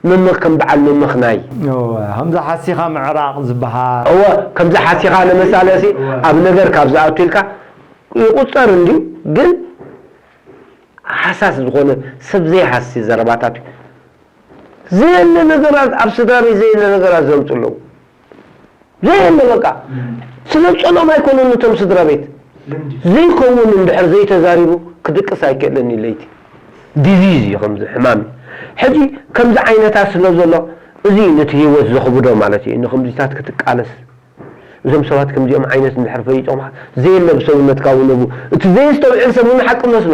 ምምኽ ከም በዓል ምምኽናይ። እወ፣ ከምዚ ሓሲኻ ምዕራቕ ዝበሃል። እወ፣ ከምዚ ሓሲኻ ንምሳሌ ሲ እወ። ኣብ ነገር ካብ ዝኣቱ ኢልካ ይቑጸር እንድዩ፣ ግን ሃሳስ ዝኾነ ሰብ ዘይሃሲ ዘረባታት እዩ። ዘየለ ነገራት፣ ኣብ ስድራ ቤት ዘየለ ነገራት ዘምጹ ኣለዉ። ዘየለ በቃ። እም። ስለ ዝጸልኦም ኣይኮኑን እቶም ስድራ ቤት። ልምዲ። ዘይከውን እንድሕር ዘይተዛሪቡ ክድቅስ ኣይክእልን እዩ ለይቲ። ዲዚዝ እዩ ከምዚ ሕማም እዩ። ሕጂ ከምዚ ዓይነታት ስለ ዘሎ፣ እዚ እዩ ነቲ ህይወት ዘኽብዶ ማለት እዩ። ንኽምዚታት ክትቃለስ፣ እዞም ሰባት ከምዚኦም ዓይነት እንድሕር ፈሊጦም፣ ዘየለ ብሰብነትካ እውን ነቡ፣ እቲ ዘየስተውዕል ሰብ እውን ሓቂ መስሎ።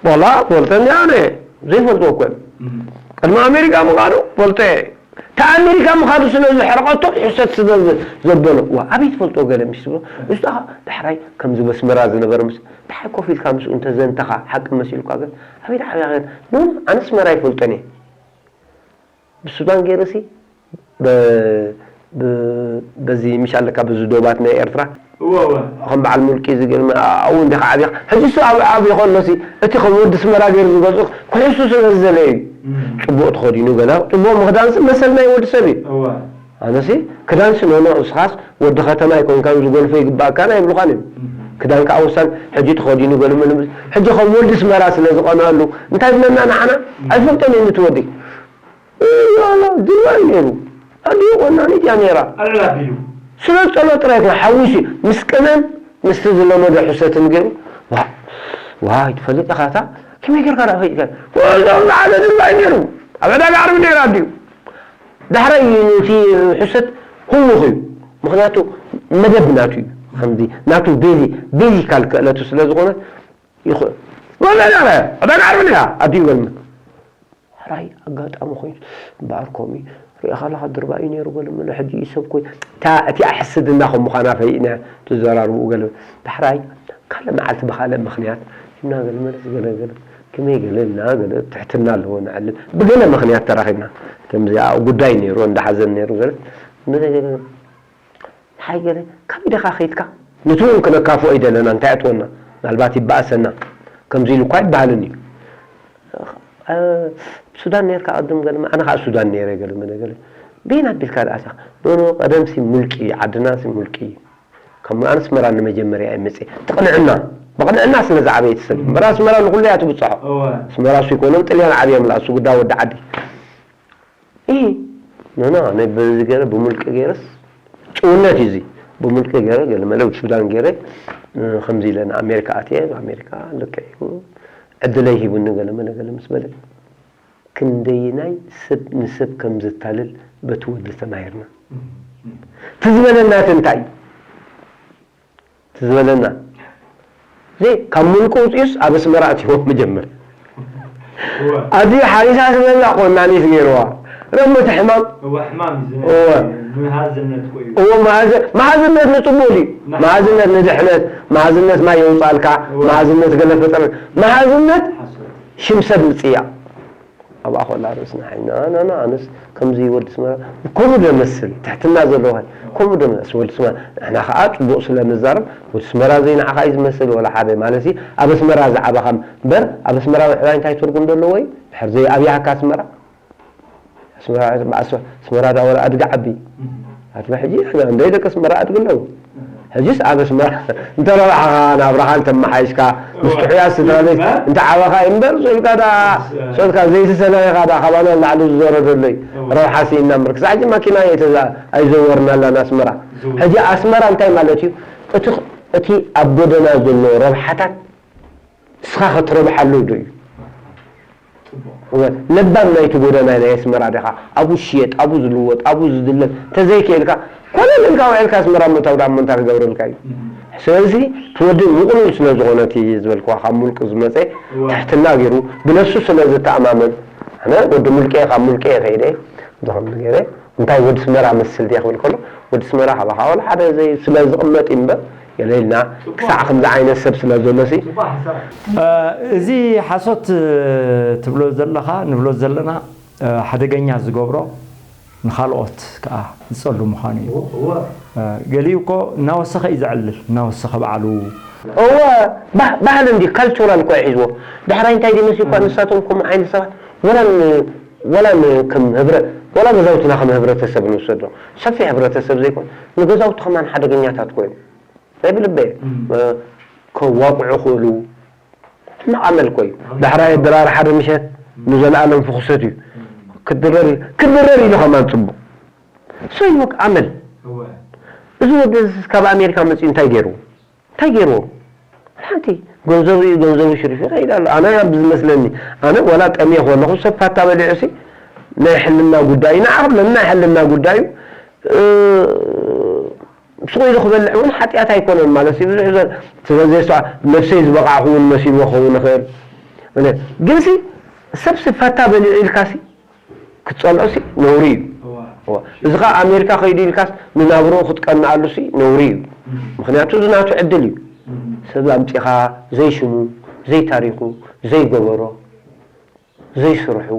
ዋላ ፈልጠኒ ኣነ ዘይፈልጦ እኮ እዮም። ቅድሚ ኣሜሪካ ምኻዱ ፈልጦ እየ። እታ ኣሜሪካ ምኻዱ ስለ ዝሕረቐቶ፣ ሕሰት ስለ ዘበሎ፣ ዋ ኣበይ ትፈልጦ ገለ ምስ ትብሎ፣ እሱ ዳሕራይ ከምዚ በስመራ ዝነበረ ምስ እንታይ ኮፍ ኢልካ ምስኡ እንተዘንተኻ ሓቂ መሲልኳ ግን ኣበይ ዓብያ ግን ኖ ኣነ ኣስመራ ይፈልጦን እየ። ብሱዳን ገይርሲ በዚ ምሽ ኣለካ በዚ ዶባት ናይ ኤርትራ እወ እወ ከም በዓል ሙልቂ ዝገርመ ኣብኡ እንዲኻ ዓብኻ ሕጂ ሱ ኣብ ዓብዩ ከሎሲ እቲ ከም ወዲ ስመራ ገይሩ ዝገዝኡ ክሕሱ ስለ ዝደለ እዩ። ጽቡቕ ተኸዲኑ ገለ ጽቡቕ ምኽዳንሲ መሰል ናይ ወዲ ሰብ እዩ። እወ ኣነሲ ክዳንሲ ኖኖ እስኻስ ወዲ ከተማ ኣይኮንካን ዝጎልፎ ይግባእካን ኣይብሉኻን እዮም። ክዳን ከዓ ወሳን ሕጂ ተኸዲኑ ገሉ ምንም ሕጂ ከም ወዲ ስመራ ስለ ዝቐንአሉ እንታይ ብለና ንዓና ኣይፈልጦን እዩ ንትወዲ ድርባይ ነይሩ ኣዲኡ ቆናኒት እያ ነይራ ኣልዕል ኣቢሉ ስለ ዝጸሎ ጥራይ ኮነ ሓዊሱ ምስ ቅነን ምስቲ ዝለመዶ ሕሰትን ገይሩ ዋይ ትፈልጥ ኢኻ እታ ከመይ ጌርካ ደኣ ፈሊጥካ ወዞም ንዓለ ድርባይ ነይሩ ኣብ ዕዳጋ ዓርቢ ነይሩ ኣዲኡ ዳሕራይ እዩ ነቲ ሕሰት ህውኽ እዩ ምኽንያቱ መደብ ናቱ እዩ ከምዚ ናቱ ቤዚ ቤዚካል ክእለቱ ስለ ዝኾነ ይኽእል ወላ ዕዳጋ ዓርቢ ነይራ ኣዲኡ ገልመ ሕራይ ኣጋጣሚ ኮይኑ እምበኣር ከምኡ ሪእኻ ኣለኻ ድርባ እዩ ነይሩ ገለ መለ ሕጂ እዩ ሰብ ኮይ እታ እቲኣ ሕስድና ከም ምዃና ፈሊጥና ትዘራርብኡ ገለ ዳሕራይ ካልእ መዓልቲ ብኻልእ ምኽንያት እና ገለ መለ ገለ ገለ ከመይ ገለ እና ገለ ትሕትና ኣለዎ ንዕልል ብገለ ምኽንያት ተራኺብና ከምዚ ጉዳይ ነይሩ እንዳ ሓዘን ነይሩ ገለ ገለ ገለ ሓይ ገለ ካብ ኢደኻ ከይድካ ነቲ እውን ክነካፍኦ ይደለና እንታይ ኣጥወና ምናልባት ይበኣሰና ከምዚ ኢሉ እኳ ይበሃልን እዩ ሱዳን ነርካ ቅድም ገለ ኣነ ከዓ ሱዳን ነረ ገለ መለ ገለ በይን ኣቢልካ ደኣ ሲኻ ኖኖ ቀደም ሲ ሙልቂ እዩ ዓድና ሲ ሙልቂ እዩ ከም ኣነ ኣስመራ ንመጀመርያ እየ መፅእ ብቕንዕና ብቕንዕና ስለ ዝዓበየ ትሰብ እምበር ኣስመራ ንኩሉ እያ ትብፅሖ ኣስመራ እሱ ይኮኖም ጥልያን ዓብየ ምላእሱ ጉዳ ወዲ ዓዲ ኢ ኖኖ ኣነ በዚ ገረ ብሙልቂ ገረስ ጭውነት እዩ እዚ ብሙልቂ ገረ ገለ መለ ሱዳን ገረ ከምዚ ኢለ ንኣሜሪካ ኣትየ ኣሜሪካ ልክዕ እዩ ዕድለይ ሂቡኒ ገለ መለ ገለ ምስ በለ ክንደይናይ ሰብ ንሰብ ከም ዘታልል በቲ ወዲ ተማሂርና እቲ ዝበለናት እንታይ እዩ ትዝበለና ዘይ ካብ ሙልቁ ውፅኡስ ኣብ ኣስመራ ኣትይዎ መጀመር ኣዝዩ ሓሪሳ ዝበላ ቆናኒት ገይርዋ ረመቲ ሕማም እዎ መሃዝነት ንፅቡቅ እዩ መሃዝነት ንድሕነት መሃዝነት ማይ የውፃልካ መሃዝነት ገለ ፈጠረ መሃዝነት ሽም ሰብ ምፅያ ኣብኣ ኮላ ርእስና ሓይና ኣናና ኣነስ ከምዚ ወዲ ስመራ ከምኡ ደመስል ትሕትና ዘለዎ ከምኡ ደመስ ወዲ ስመራ ንሕና ከዓ ፅቡቅ ስለ ንዛረብ ወዲ ስመራ ዘይ ንዓኻ እዩ ዝመስል ወላ ሓደ ማለት ኣብ ኣስመራ ዝዓበኻ እምበር ኣብ ኣስመራ ምዕባይ እንታይ ትርጉም ዘለዎ እዩ ድሕር ዘይ ኣብያካ ኣስመራ ኣስመራ ዳ ወላ ኣድጋ ዓቢ ኣትማ ሕጂ እንደ ደቂ ኣስመራ ኣድግ ኣለዉ ሕጂስ ኣብ ኣስመራ እንተ ረባሕኻ ናብራኻ እንተ መሓይሽካ ምስ ጥሑያት ስድራ ቤት እንተ ዓበኻ እምበር ሶልካ ዳ ሶልካ ዘይትሰናይኻ ዳ ካባና ላዕሊ ዝዞረ ዘሎ እዩ ረብሓ ስኢና እምበር ክሳዕ ሕጂ ማኪና ኣይዘወርናላን ኣስመራ ሕጂ ኣስመራ እንታይ ማለት እዩ እቲ እቲ ኣብ ጎደና ዘሎ ረብሓታት ንስኻ ክትረብሓሉ ዶ እዩ? እወ፣ ለባም ናይቲ ጎደና ናይ ኣስመራ ዲኻ? ኣብኡ ዝሽየጥ፣ ኣብኡ ዝልወጥ፣ ኣብኡ ዝድለብ ተዘይክእልካ ኮለል ኢልካ ውዒልካ ኣስመራ ምእታው ደኣ እሞ እንታይ ክገብረልካ እዩ? ስለዚ እቲ ወዲ ምቕሉል ስለ ዝኾነ እቲ ዝበልክዋ ካብ ሙልቂ ዝመፀ ትሕትና ገይሩ ብነብሱ ስለ ዝተኣማመን ኣነ ወዲ ሙልቂ እየ ካብ ሙልቂ እየ ከይደ እየ ከምዚ ገይረ እንታይ ወዲ ስመራ መስል ድየ ክብል ከሎ ወዲ ስመራ ካባኻ ዋላ ሓደ ዘይ ስለ ዝቕመጥ እዩ እምበር ገለ ኢልና ክሳዕ ከምዚ ዓይነት ሰብ ስለ ዘሎ ሲ እዚ ሓሶት ትብሎ ዘለኻ ንብሎ ዘለና ሓደገኛ ዝገብሮ ንኻልኦት ከዓ ዝፀሉ ምዃኑ እዩ ገሊኡ እኮ እናወሰኸ እዩ ዘዕልል እናወሰኸ በዓሉ እወ ባህሊ እንዲ ካልቸራል እኮ ሒዝዎ ዳሕራይ እንታይ ድመስል እኳ ንሳቶም ከምኡ ዓይነት ሰባት ወላ ወላ ከም ህብረ ወላ ገዛውትና ከም ህብረተሰብ ንውሰዶ ሰፊሕ ህብረተሰብ ዘይኮን ንገዛውቲ ከማን ሓደገኛታት ኮይኑ ናይ ብልበ ከዋቅዑ ክእሉ ሕማቕ ኣመል ኮዩ ዳሕራይ ድራር ሓደ ምሸት ንዘለኣለም ፍኹሰት እዩ ክድረር ክድረር ኢሉ ከማን ፅቡቅ ሰይወቅ ኣመል እዚ ወዲ ካብ ኣሜሪካ መፅኡ እንታይ ገይሩ እንታይ ገይርዎ ሓንቲ ገንዘቡ እዩ፣ ገንዘቡ ሽሪፉ ይኸይድ ኣሎ። ኣነ ኣብ ዝመስለኒ፣ ኣነ ወላ ጠምየ ከለኹ ሰብ ፋታ በሊዑ ሲ ናይ ሕልና ጉዳይ እዩ። ንዓ ክብለኒ ናይ ሕልና ጉዳይ እዩ። እ፣ ስቕ ኢሉ ክበልዕ እውን ሓጢኣት ኣይኮነን ማለት እዩ። ብዙሕ ዘ-፣ ስለ ዘየስተዋ-፣ ነብሰይ ዝበቓዕኩ እውን መሲልዎ ክኸውን ይኽእል። እነ-፣ ግን ሲ ሰብ ሲ ፋታ በሊዑ ኢልካ ሲ ክትጸልኦ ሲ ነውሪ እዩ። እዋ። እዋ። እዚ ኸኣ ኣሜሪካ ከይዱ ኢልካስ ንናብርኡ ክትቀንኣሉ ሲ ነውሪ እዩ። እም። ምኽንያቱ እዚ ናቱ ዕድል እዩ። እም። ሰብ ኣምጺኻ ዘይሽሙ፣ ዘይታሪኹ፣ ዘይገበሮ፣ ዘይስርሑ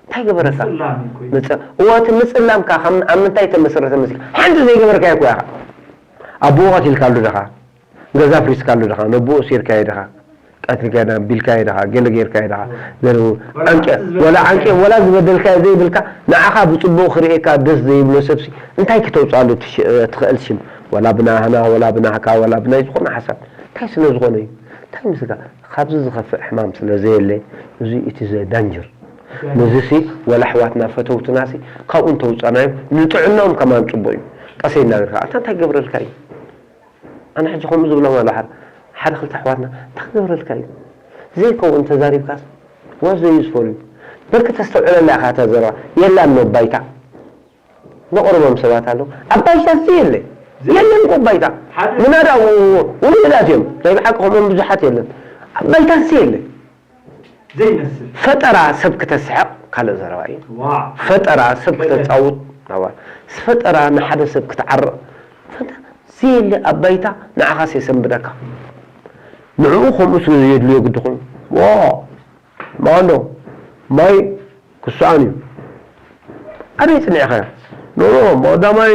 እንታይ ገበረካ? ምጽላም እዩ እኮ። ምጽ-፣ እዋ፣ እቲ ምጽላምካ ካብ፣ ኣብ ምንታይ ተመስረተ መሲልካ? ሓንቲ ዘይገበርካዮ እኮ ኢኻ። ኣቦኡ ቀቲልካሉ ዲኻ? ገዛ ኣፍሪስካሉ ዲኻ? ነቦኡ እሲርካዮ ዲኻ? ቀትልካዮ ዲኻ? ቢልካዮ ዲኻ? ገለ ጌርካዮ ዲኻ? ገለ ዓንቄ፣ ወላ ዓንቄ፣ ወላ ዝበደልካዮ ዘይብልካ፣ ንዓኻ ብጽቡቕ ክርእየካ ደስ ዘይብሎ ሰብሲ፣ እንታይ ክተውጽኣሉ ትሽ-፣ ትኽእል ሽም? ወላ ብናህና፣ ወላ ብናህካ፣ ወላ ብናይ ዝኾነ ሓሳብ። እንታይ ስለ ዝኾነ እዩ? እንታይ ምስልካ? ካብዚ ዝኸፍእ ሕማም ስለ ዘየለ፣ እዚ እቲ ዘ-፣ ዳንጀር። ነዚሲ ወላ ኣሕዋትና ፈተውትናሲ ካብኡ እንተውጻናዮም ንጥዕናኦም ከማን ጽቡቕ እዩ። ቀሰይ እናበልካ፣ ኣታ እንታይ ክገብረልካ እዩ? ኣነ ሕጂ ከምኡ ዝብሎም ኣሎ፣ ሓደ፣ ሓደ ክልተ ኣሕዋትና፣ እንታይ ክገብረልካ እዩ? ዘይከውን ተዛሪብካስ፣ what is the use for you? በርኪ ተስተውዕለላ ኢኻ እታ ዘረባ። የላን ኣብ ባይታ። ዘቕርቦም ሰባት ኣለዉ። ኣብ ባይታ እዚ የለ። የለን እኮ ባይታ። ሓደ ምናዳ ው-፣ ው-፣ ውሉዳት እዮም። ናይ ብሓቂ ከምኦም ብዙሓት የለን። ኣብ ባይታ እዚ የለ። ዘይመስል። ፈጠራ ሰብ ክተስሕቕ ካልእ ዘረባ እዩ። ዋ። ፈጠራ ሰብ ገለ። ክተጻውት፣ ኣዋ። ፈጠራ ንሓደ ሰብ ክትዓርቕ። ፈጠ-፣ ዘየለ ኣብ ባይታ ንዓኻስ የሰንብደካ። ንዕኡ ከምኡ ስለ ዘየድልዮ ግዲ ኮይኑ። ዋ። ማን ዶ? ማይ ክስኣን እዩ። ኣበይ ጽኒዕኻዮ? ኖ፣ ኖ፣ ቀዳማይ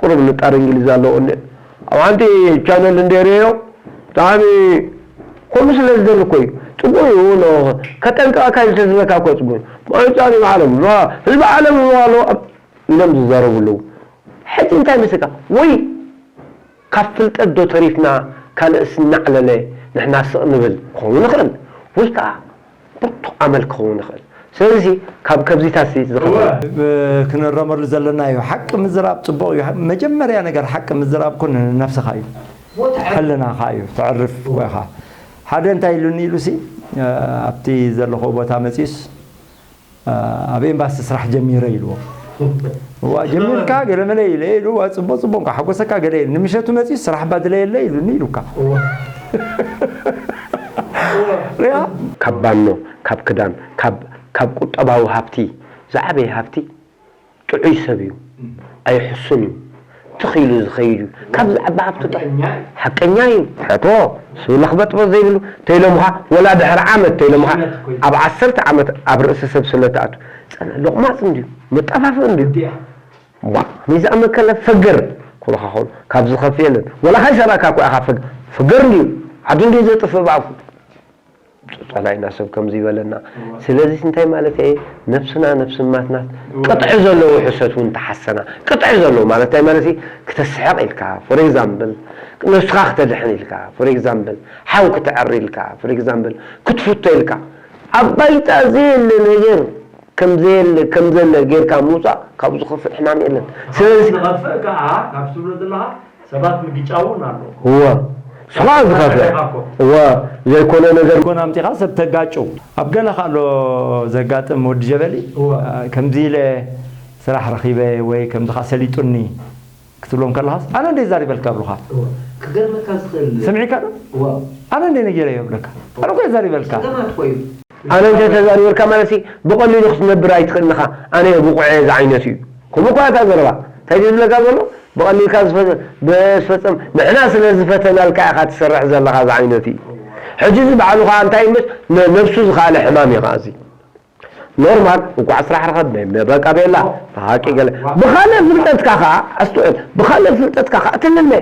ቁሩብ ንጣር እንግሊዝ ኣለዎ እንዴ? ኣብ ሓንቲ ቻነል እንዴ ርእዮ፣ ብጣዕሚ ከምኡ ስለ ዝደሊ እኮ እዩ። ጽቡቕ እዩ፣ ኖ፣ ከጠንቅቐካ ኢሉ ተዝብለካ እኮ ጽቡቕ እዩ። ማይ ጻኒ ዓለም፣ ዋ፣ ህዝቢ ዓለም ኣሎ፣ ኣብ ኢሎም ዝዛረቡ ኣለዉ። ሕጂ እንታይ መስልካ? ወይ ካብ ፍልጠት ዶ ተሪፍና ካልእስ እናዕለለ ንሕና ስቕ ንብል ክኸውን ንኽእል፣ ወይ ከኣ ብርቱዕ ኣመል ክኸውን ይኽእል። ስለዚ ካብ ከብዚታሲ ዝኸፍእ እወ። ብ-፣ ክንረመሉ ዘለና እዩ። ሓቂ ምዝራብ ጽቡቕ እዩ። መጀመርያ ነገር ሓቂ ምዝራብ እኮ ንነብስኻ እዩ። ሕልናኻ እዩ። ተዕርፍ እወ። ኮይኻ። ሓደ እንታይ ኢሉኒ ኢሉሲ፣ እ፣ ኣብቲ ዘለኹ ቦታ መጺኡስ፣ እ፣ ኣብ ኤምባሲ ስራሕ ጀሚረ ኢልዎ። እዋ፣ ጀሚርካ ገለ መለ ኢለ ኢሉ፣ እዋ፣ ጽቡቕ፣ ጽቡቕ፣ እንኳ ሓጎሰካ ገለ ኢሉ። ንምሸቱ መጺኡ ስራሕ ባድለ የለ ኢሉኒ ኢሉካ። እዋ። ሪኣ? ካብ ባኖ፣ ካብ ክዳን፣ ካብ፣ ካብ ቁጠባዊ ሃብቲ፣ ዝዓበየ ሃብቲ ጥዑይ ሰብ እዩ። እም። ኣይሕሱን እዩ። ትኽ ኢሉ ዝኸይድ እዩ። ካብ ዝዓቢ ሃብቲ ጥዑይ። ሓቀኛ እዩ። ሓቀኛ እዩ። ሕቶ፣ ስብለ ክበጥበጥ ዘይብሉ፣ ተይሎምኻ፣ ወላ ድሕሪ ዓመት ተይሎምኻ፣ ዓመት እኮ እዩ። ኣብ ዓሰርተ ዓመት ኣብ ርእሲ ሰብ ስለ ትኣቱ፣ ጸን-፣ ሎቕማጽ እንድዩ፣ መጠፋፍእ እንድዩ። እንድያ። ዋ፣ ሚዛን መከለ ፈገር፣ ኩልኻ ኹን፣ ካብ ዝኸፍእ የለን። ወላ ካይሰራካ እኮ ኢኻ ፈግ-፣ ፈገር እንድዩ። ዓዲ እንድዩ ዘጥፍእ ብኣፉ። ጸላኢና ሰብ ከምዚ ይበለና። እወ። ስለዚ እንታይ ማለት እየ? ነብስና ነብስማትና እወ። ቅጥዒ ዘለዎ ሕሰት እውን ተሓሰና። ቅጥዒ ዘለዎ ማለት እንታይ ማለት እዩ? ክተስሕቕ ኢልካ፣ for example፣ ነብስኻ ክተድሕን ኢልካ፣ for example፣ ሓው ክትዕሪ ኢልካ፣ for example፣ ክትፍቶ ኢልካ። ኣብ ባይታ ዘየለ ነገር ከም ዘየለ፣ ከም ዘለ ጌርካ ምውጻእ ካብኡ ዝኸፍእ ሕማም የለን። ስለዚ ዝኸፍእ ከኣ ካብ ትብሎ ዘለኻ ሰባት ምግጫው እውን ኣሎ። እወ። ስኻ ዝኸፍእ። ኢኻ እኮ። እወ፣ ዘይኮነ ነገር። ኮን ኣምጺኻ ሰብ ተጋጩ። ኣብ ገለ ከኣ ኣሎ ዘጋጥም ወዲ ጀበሊ፣ እወ። አ፣ ከምዚ ኢለ ስራሕ ረኺበ ወይ ከምዚ ከኣ ሰሊጡኒ ክትብሎም ከለኻስ፣ ኣነ እንደ ዛሪበልካ ኣብሉኻ። እወ። ክገርመካ ዝኽእል። ሰሚዕካ ዶ? እወ። ኣነ እንደ ነጊረዮ ይብለካ። ኣነ እኮ እየ ዛሪበልካ። ጸገማት ኮይኑ። ኣነ እንተ ተዛሪበልካ ማለት ሲ፣ ብቐሊሉ ክትነብር ኣይትኽእልን ኢኻ። ኣነ እየ ብቑዕ እየ ዝዓይነቱ እዩ። ከምኡ እኳ እታ ዘረባ። እንታይ ድዩ ዝብለካ ዘሎ? ብቐሊልካ ዝፈ-፣ ብዝፈጸም፣ ንሕና ስለ ዝፈተናልካ ኢኻ ትሰርሕ ዘለኻ ዝዓይነቱ እዩ። ሕጂ እዚ ባዕሉ ኸኣ እንታይ እምበር፣ ነ-፣ ነብሱ ዝኸኣለ ሕማም እዩ ኸኣ እዚ። ኖርማል፣ እንቋዕ ስራሕ ረኸብ፣ ናይ፣ ናይ በቃ ቤላ፣ ብሓቂ ገለ። ብኻልእ ፍልጠትካ ኸኣ፣ ኣስትውዕል፣ ብኻልእ ፍልጠትካ ኸኣ ትልለ።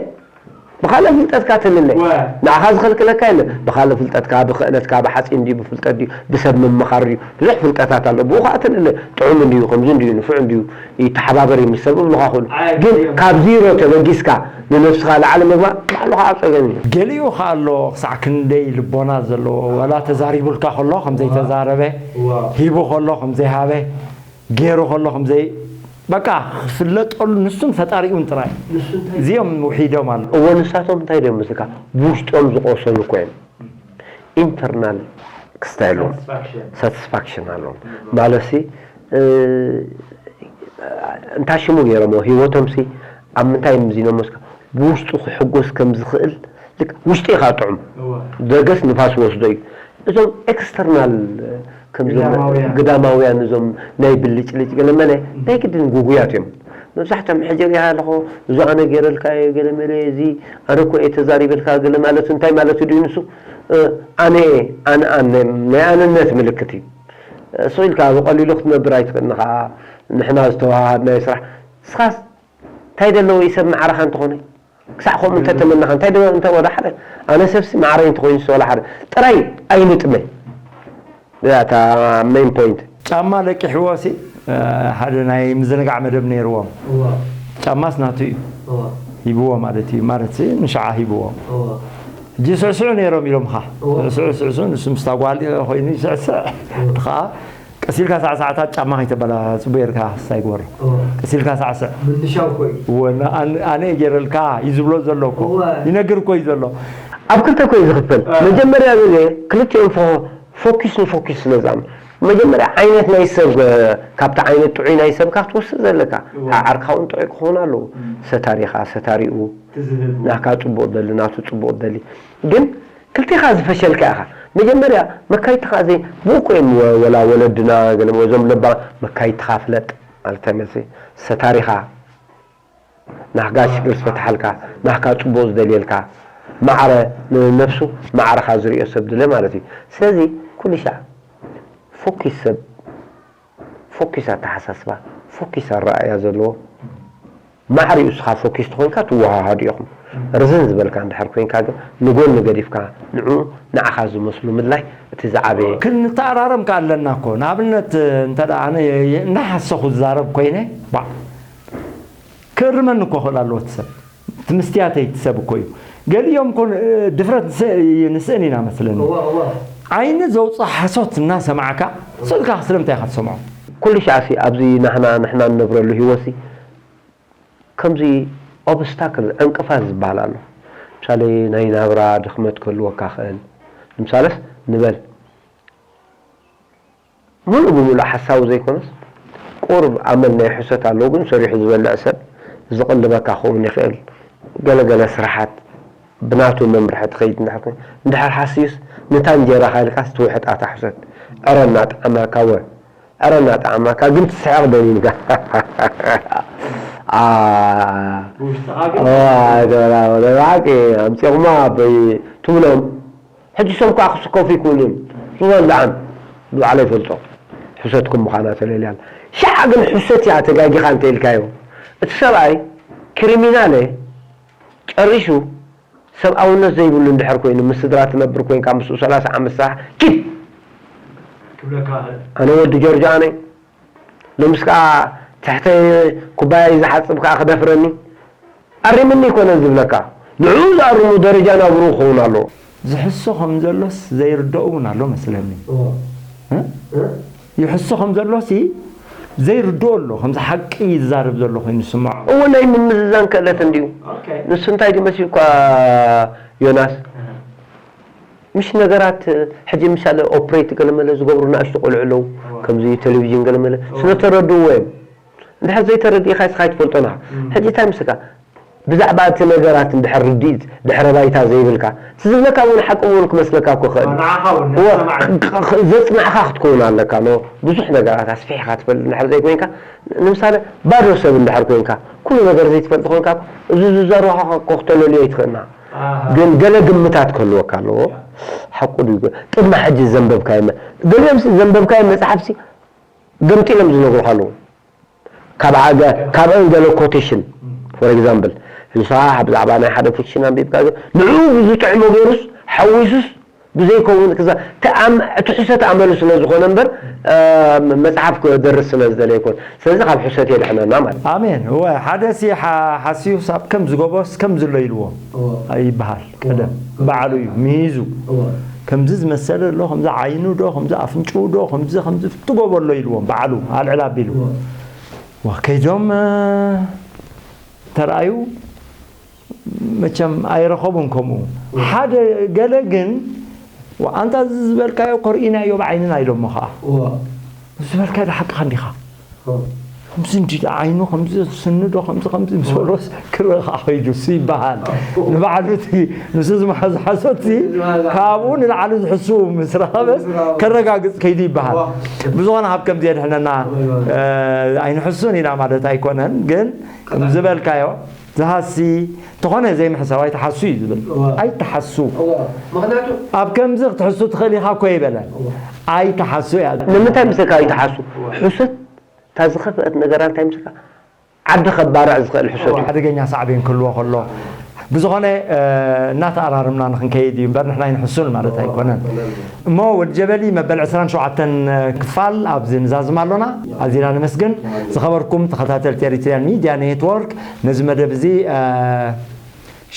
ብኻልእ ፍልጠትካ ትልለ። ወ። ንዓኻ ዝኸልክለካ የለን። ብኻልእ ፍልጠትካ፣ ብኽእለትካ፣ ብሓጺን ድዩ፣ ብፍልጠት ድዩ፣ ብሰብ ምምኻር ድዩ፣ ብዙሕ ፍልጠታት ኣሎ። ብኡ ኸኣ ትልለ። ጥዑም እንድዩ፣ ከምዚ እንድዩ፣ ንፉዕ እንድዩ፣ ይተሓባበር እዩ ምስ ሰብ እብሉኻ ኹሉ። ኣይ፣ ግን እዮም። ካብ ዚሮ ተበጊስካ ንነብስኻ ላዕሊ ምግባር፣ ባዕሉ ኸኣ ጸገም እዩ። ገሊኡ ኸኣ ኣሎ፣ ክሳዕ ክንደይ ልቦና ዘለዎ፣ ወላ ተዛሪቡልካ ከሎ ከም ዘይተዛረበ፣ ወ። ሂቡ ከሎ ከም ዘይሃበ፣ ገይሩ ከሎ ከም ዘይ-፣ በቃ፣ ክፍለጠሉ ንሱን ፈጣሪኡን ጥራይ። ንሱ እንታይ እዚኦም ውሒዶም ኣለዉ። እወ፣ ንሳቶም እንታይ ድዮም ምስልካ? ብውሽጦም ዝቖሰሉ እኮ እዮም። ኢንተርናል ክስታይ ኣለዎም፣ ሳቲስፋክሽን ኣለዎም። ማለት ሲ እንታ ሽሙ ገይሮሞ ህይወቶም ሲ ኣብ ምንታይ ምዚኖሞ ስካ ብውሽጡ ክሕጎስ ከም ዝኽእል ልክ ውሽጢ ኢኻ ጥዑም፣ ደገስ ንፋስ ወስዶ እዩ። እዞም ኤክስተርናል ከም ግዳማውያን እዞም ናይ ብልጭልጭ ገለመለ ናይ ግድን ጉጉያት እዮም። መብዛሕትኦም ሕጂ ሪኣ ኣለኹ፣ እዚ ኣነ ገይረልካ እየ፣ ገለ መለ፣ እዚ ኣነ እኮ እየ ተዛሪበልካ፣ ገለ ማለቱ እንታይ ማለቱ ድዩ ንሱ? እ፣ ኣነ እየ፣ ኣነ፣ ኣነ፣ ናይ ኣነነት ምልክት እዩ። እሱ ኢልካ ብቐሊሉ ክትነብር ኣይትኽእልን ኢኻ። ንሕና ዝተዋሃሃድናዮ ስራሕ፣ ንስኻስ እንታይ ደለዎ እዩ ሰብ ማዕረኻ እንተኾነ? ክሳዕ ከምኡ እንተተመናኻ እንታይ ዶ እንተ ወላ ሓደ ኣነ ሰብሲ ማዕረይ እንተኾይኑ ወላ ሓደ ጥራይ ኣይንጥመ። እታ ሜን ፖይንት። ጫማ ለቂሕዎ ሲ፣ እ፣ ሓደ ናይ ምዝንጋዕ መደብ ነይርዎም። እዋ። ጫማስ ናቱ እዩ። እዋ። ሂብዎ ማለት እዩ። ማለት ሲ ንሽዓ ሂብዎ። እዋ። ሕጂ ስዕስዑ ነይሮም ኢሎምኻ። እዋ። ስዕስዑ፣ ስዕስዑ፣ ንሱ ምስታ ጓል ኮይኑ ይስዕስዕ። እዋ። ከኣ ቀሲልካ ሳዕሳዕታት ጫማ ከይተበላ ጽቡቅ ጌርካ ስታይ ግበሮ። እዋ። ቀሲልካ ሳዕስዕ። ምንሻው ኮይ። እወ፣ ና-፣ ኣን-፣ ኣነ እየ ጌረልካ እዩ ዝብሎ ዘሎ እኮ። እዋ። ይነግር እኮ እዩ ዘሎ። ኣብ ክልተ እኮ እዩ ዝኽፈል። እ። መጀመርያ ግዜ ክልቲኦም ፎ-፣ ፎኪስ ንፎኪስ ስለ ዝኣም-፣ መጀመርያ ዓይነት ናይ ሰብ፣ እ፣ ካብቲ ዓይነት ጥዑይ ናይ ሰብካ ክትወስድ ዘለካ። እዋ። ዓ-፣ ዓርካ እውን ጥዑይ ክኸውን ኣለዎ። እም። ሰታሪኻ፣ ሰታሪኡ፣ ትዝህል። ናካ ጽቡቕ ደሊ፣ ናቱ ጽቡቕ ደሊ። ግን ክልቲኻ ዝፈሸልካ ኢኻ። መጀመርያ መካይድትኻ ዘይ-፣ ብኡ እኮ እዮም ወ-፣ ወላ ወለድና ገለ እዞም ለባ መካይድትኻ ፍለጥ ማለት እንታይ መልሲ? ሰታሪኻ ናህጋ ሽግር ዝፈትሓልካ፣ ናህካ ጽቡቕ ዝደልየልካ፣ ማዕረ ንነብሱ ማዕረኻ ዝርእዮ ሰብ ድለ ማለት እዩ። ስለዚ ኩሉ ሻዕ ፎኪስ ሰብ፣ ፎኪስ ኣተሓሳስባ፣ ፎኪስ ኣረኣእያ ዘለዎ፣ ማዕሪኡ እስኻ ፎኪስ ተኾይንካ ትወሃሃዱ ኢኹም። ርዝን ዝበልካ እንድሕር ኮይንካ ግን ንጎኒ ገዲፍካ ንዕኡ ንዓኻ ዝመስሉ ምድላይ እቲ ዝዓበየ። ክንተኣራረም ከ ኣለና እኮ። ንኣብነት እንተ ደኣ ኣነ የ-፣ የ-፣ እንዳሓሰኹ ዝዛረብ ኮይነ፣ ባ-፣ ክእርመኒ እኮ ክእል ኣለዎ እቲ ሰብ። እቲ ምስትያተይ እቲ ሰብ እኮ እዩ። ገሊኦም እኮ ን-፣ ድፍረት ንስ-፣ ንስእን ኢና መስለኒ። እዋ፣ እዋ። ዓይኒ ዘውፅእ ሓሶት እናሰማዕካ፣ ስእልካ ስለምንታይ ኢኻ ትሰምዖ? ኩሉ ሻዕ ሲ ኣብዚ ናህና፣ ንሕና ንነብረሉ ህይወት ሲ ከምዚ ኦብስታክል፣ ዕንቅፋት ዝበሃል ኣሎ። ምሳሌ ናይ ናብራ ድኽመት ክህልወካ ክእል። ንምሳለስ ንበል፣ ሙሉእ ብሙሉእ ሓሳዊ ዘይኮነስ፣ ቁሩብ ኣመል ናይ ሕሰት ኣለዎ፣ ግን ሰሪሑ ዝበልዕ ሰብ ዝቕልበካ ክኸውን ይኽእል። ገለ ገለ ስራሓት ብናቱ መምርሒ ትኸይድ እንድሕር ኮይኑ፣ እንድሕር ሓስዩስ፣ ነታ እንጀራኻ ኢልካስ ትውሕጥ ኣታ ሕሰት። ዕረ እናጠዓመካ ወ-፣ ዕረ እናጠዓመካ፣ ግን ትስሕቕ ደኒንካ። ኣ፣ ብውሽጥኻ ግን ኣ፣ ደራ፣ ደራ፣ ብሓቂ ኣምጺኹማ በይ ትብሎም። ሕጂ ሶም ከኣ ክስከፉ ይክእሉ እዮም። ዝበልዓን ንባዕለይ ይፈልጦ። ሕሰትኩም ምዃና ተለልያን። ሻዕ ግን ሕሰት እያ ተጋጊኻ እንተ ኢልካዮ። እቲ ሰብኣይ ክሪሚናል እየ፣ ጨሪሹ ሰብኣውነት ዘይብሉ እንድሕር ኮይኑ፣ ምስ ስድራ ትነብር ኮይንካ፣ ምስኡ ሰላሳ ዓመት ስራሕ፣ ኪድ! ክብለካ ይኽእል። ኣነ ወዲ ጆርጅ ኣነ። ሎምስ ከኣ ትሕተይ ኩባያ እዩ ዝሓጽብ ከኣ ክደፍረኒ? ኣሪምኒ ይኮነ ዝብለካ። ንዕኡ ዝኣርሙ ደረጃ ናብርኡ ክኸውን ኣለዎ። ዝሕሶ ከም ዘሎስ ዘይርድኦ እውን ኣሎ መስለኒ። እዎ። እ? እ? ይሕሶ ከም ዘሎሲ ዘይርድኦ ኣሎ። ከምዚ ሓቂ ይዛረብ ዘሎ ኮይኑ ይስምዖ። እዎ፣ ናይ ምምዝዛን ክእለት እንድዩ። ኦኬ። ንሱ እንታይ ድዩ መሲልኳ ዮናስ? እህ። ምሽ ነገራት፣ ሕጂ ምሳሌ ኦፕሬት ገለመለ ዝገብሩ ንኣሽቱ ቆልዑ ኣለዉ። እዋ። ከምዚ ቴሌቪዥን ገለመለ እዋ። ስለተረድእዎ እዮም። እንድሕር ዘይተረዲእካ ንስኻ ኣይትፈልጦን ኢኻ። እም። ሕጂ እንታይ ምስልካ? ብዛዕባ እቲ ነገራት እንድሕር ርድኢት ድሕረ ባይታ ዘይብልካ፣ እቲ ዝብለካ እውን ሓቂ እውን ክመስለካ እኮ ይኽእል። ንዓኻ እውን እዋ፣ ንሰማዕ። ክ-፣ ክ-፣ ዘጽናዕካ ክትከውን ኣለካ። ኖ፣ ብዙሕ ነገራት ኣስፊሕካ ትፈልጥ እንድሕር ዘይኮይንካ፣ ንምሳሌ፣ ባዶ ሰብ እንድሕር ኮይንካ፣ ኩሉ ነገር ዘይትፈልጥ ኮይንካ፣ እዚ ዝዛረብካ እኮ ክተለልዮ ኣይትኽእልና። ኣሃ። ግን ገለ ግምታት ክህልወካ ኣለዎ። ያ። ሓቁ ድዩ? ቅድሚ ሕጂ ዘንበብካዮ መ-፣ ገሊኦምሲ ዘንበብካዮ መጽሓፍሲ ገምጢሎም ዝነግሩኻ ኣለዉ። ካብ ዓገ-፣ ካብአን ገለ ኮቴሽን፣ እም። ፎር ኤግዛምፕል፣ ንስኻ ብዛዕባ ናይ ሓደ ፊክሽን ኣንቢብካ፣ ንዕኡ ብዝጥዕሞ ገይሩስ፣ ሓዊሱስ፣ ብዘይከውን ክዛ-፣ ተኣም-፣ እቲ ሕሰት ኣመሉ ስለ ዝኾነ እምበር፣ እ፣ መጽሓፍ ክደርስ ስለ ዝደለየ ኣይኮን። ስለዚ ካብ ሕሰት የድሕነና ማለት እዩ። ኣሜን። እወ፣ ሓደ ሲ ሓ-፣ ሓስዩስ ኣብ ከም ዝገቦስ ከም ዝሎ ኢልዎ እወ። ይበሃል። ቀደም እወ። ባዕሉ እዩ፣ ምሂዙ። እወ። ከምዚ ዝመሰለ ኣሎ፣ ከምዚ ዓይኑ ዶ፣ ከምዚ ኣፍንጭኡ ዶ፣ ከምዚ፣ ከምዚ ትጎቦ ኣሎ ኢልዎም፣ ባዕሉ ኣልዕል ኣቢሉ። እወ። ዋ፣ ከይዶም፣ እ፣ ተራእዩ፣ መቸም ኣይረኸቡን ከምኡ። እወ። ሓደ ገለ ግን ኣንታ እዚ ዝበልካዮ ኮርኢናዮ ብዓይንና ኢሎሞ ኸዓ ዝበልካዮ ሓቅኻ እንዲኻ። ከምዚ እንዲ ዓይኑ ከምዚ ስንዶ ከምዚ ከምዚ ምስ በሎስ ክርኢ ከዓ ከይዱ እሱ ይበሃል። ንባዕሉ እቲ ንሱ ዝመሓዝሓሶ እቲ ካብኡ ንላዕሊ ዝሕሱ ምስ ረኸበስ ከረጋግፅ ከይዱ ይበሃል። ብዝኾነ ካብ ከምዚ የድሕነና ኣይንሕሱን ኢና ማለት ኣይኮነን፣ ግን ዝበልካዮ ዝሃሲ ተኾነ ዘይምሕሳብ ኣይትሓሱ እዩ ዝብል። ኣይትሓሱ። ምክንያቱ ኣብ ከምዚ ክትሕሱ ትኽእል ኢኻ እኮ ይበለ። ኣይትሓሱ እያ። ንምንታይ ምስካ ኣይትሓሱ? ሕሰት እታ ዝኸፍአት ነገራ እንታይ ምስካ ዓዲ ከባርዕ ዝኽእል ሕሰት እዩ። ሓደገኛ ሳዕቤን ክህልዎ ከሎ ብዝኾነ እናተኣራርምና ንክንከይድ እዩ እምበር ንሕና ኣይንሕሱን ማለት ኣይኮነን። እሞ ወዲ ጀበሊ መበል ዕስራን ሸውዓተን ክፋል ኣብዚ ንዛዝም ኣሎና። ኣዚና ነመስግን። ዝኸበርኩም ተኸታተልቲ ኤሪትሪያን ሚድያ ኔትወርክ ነዚ መደብ እዚ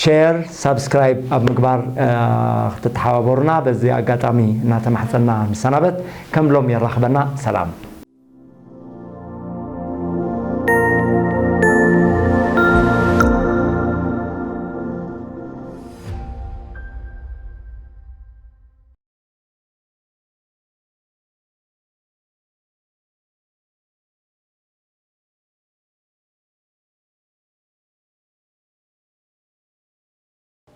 ሸር ሳብስክራይብ ኣብ ምግባር ክትተሓባበሩና በዚ ኣጋጣሚ እናተማሕፀና ንሰናበት። ከም ሎም የራኽበና። ሰላም።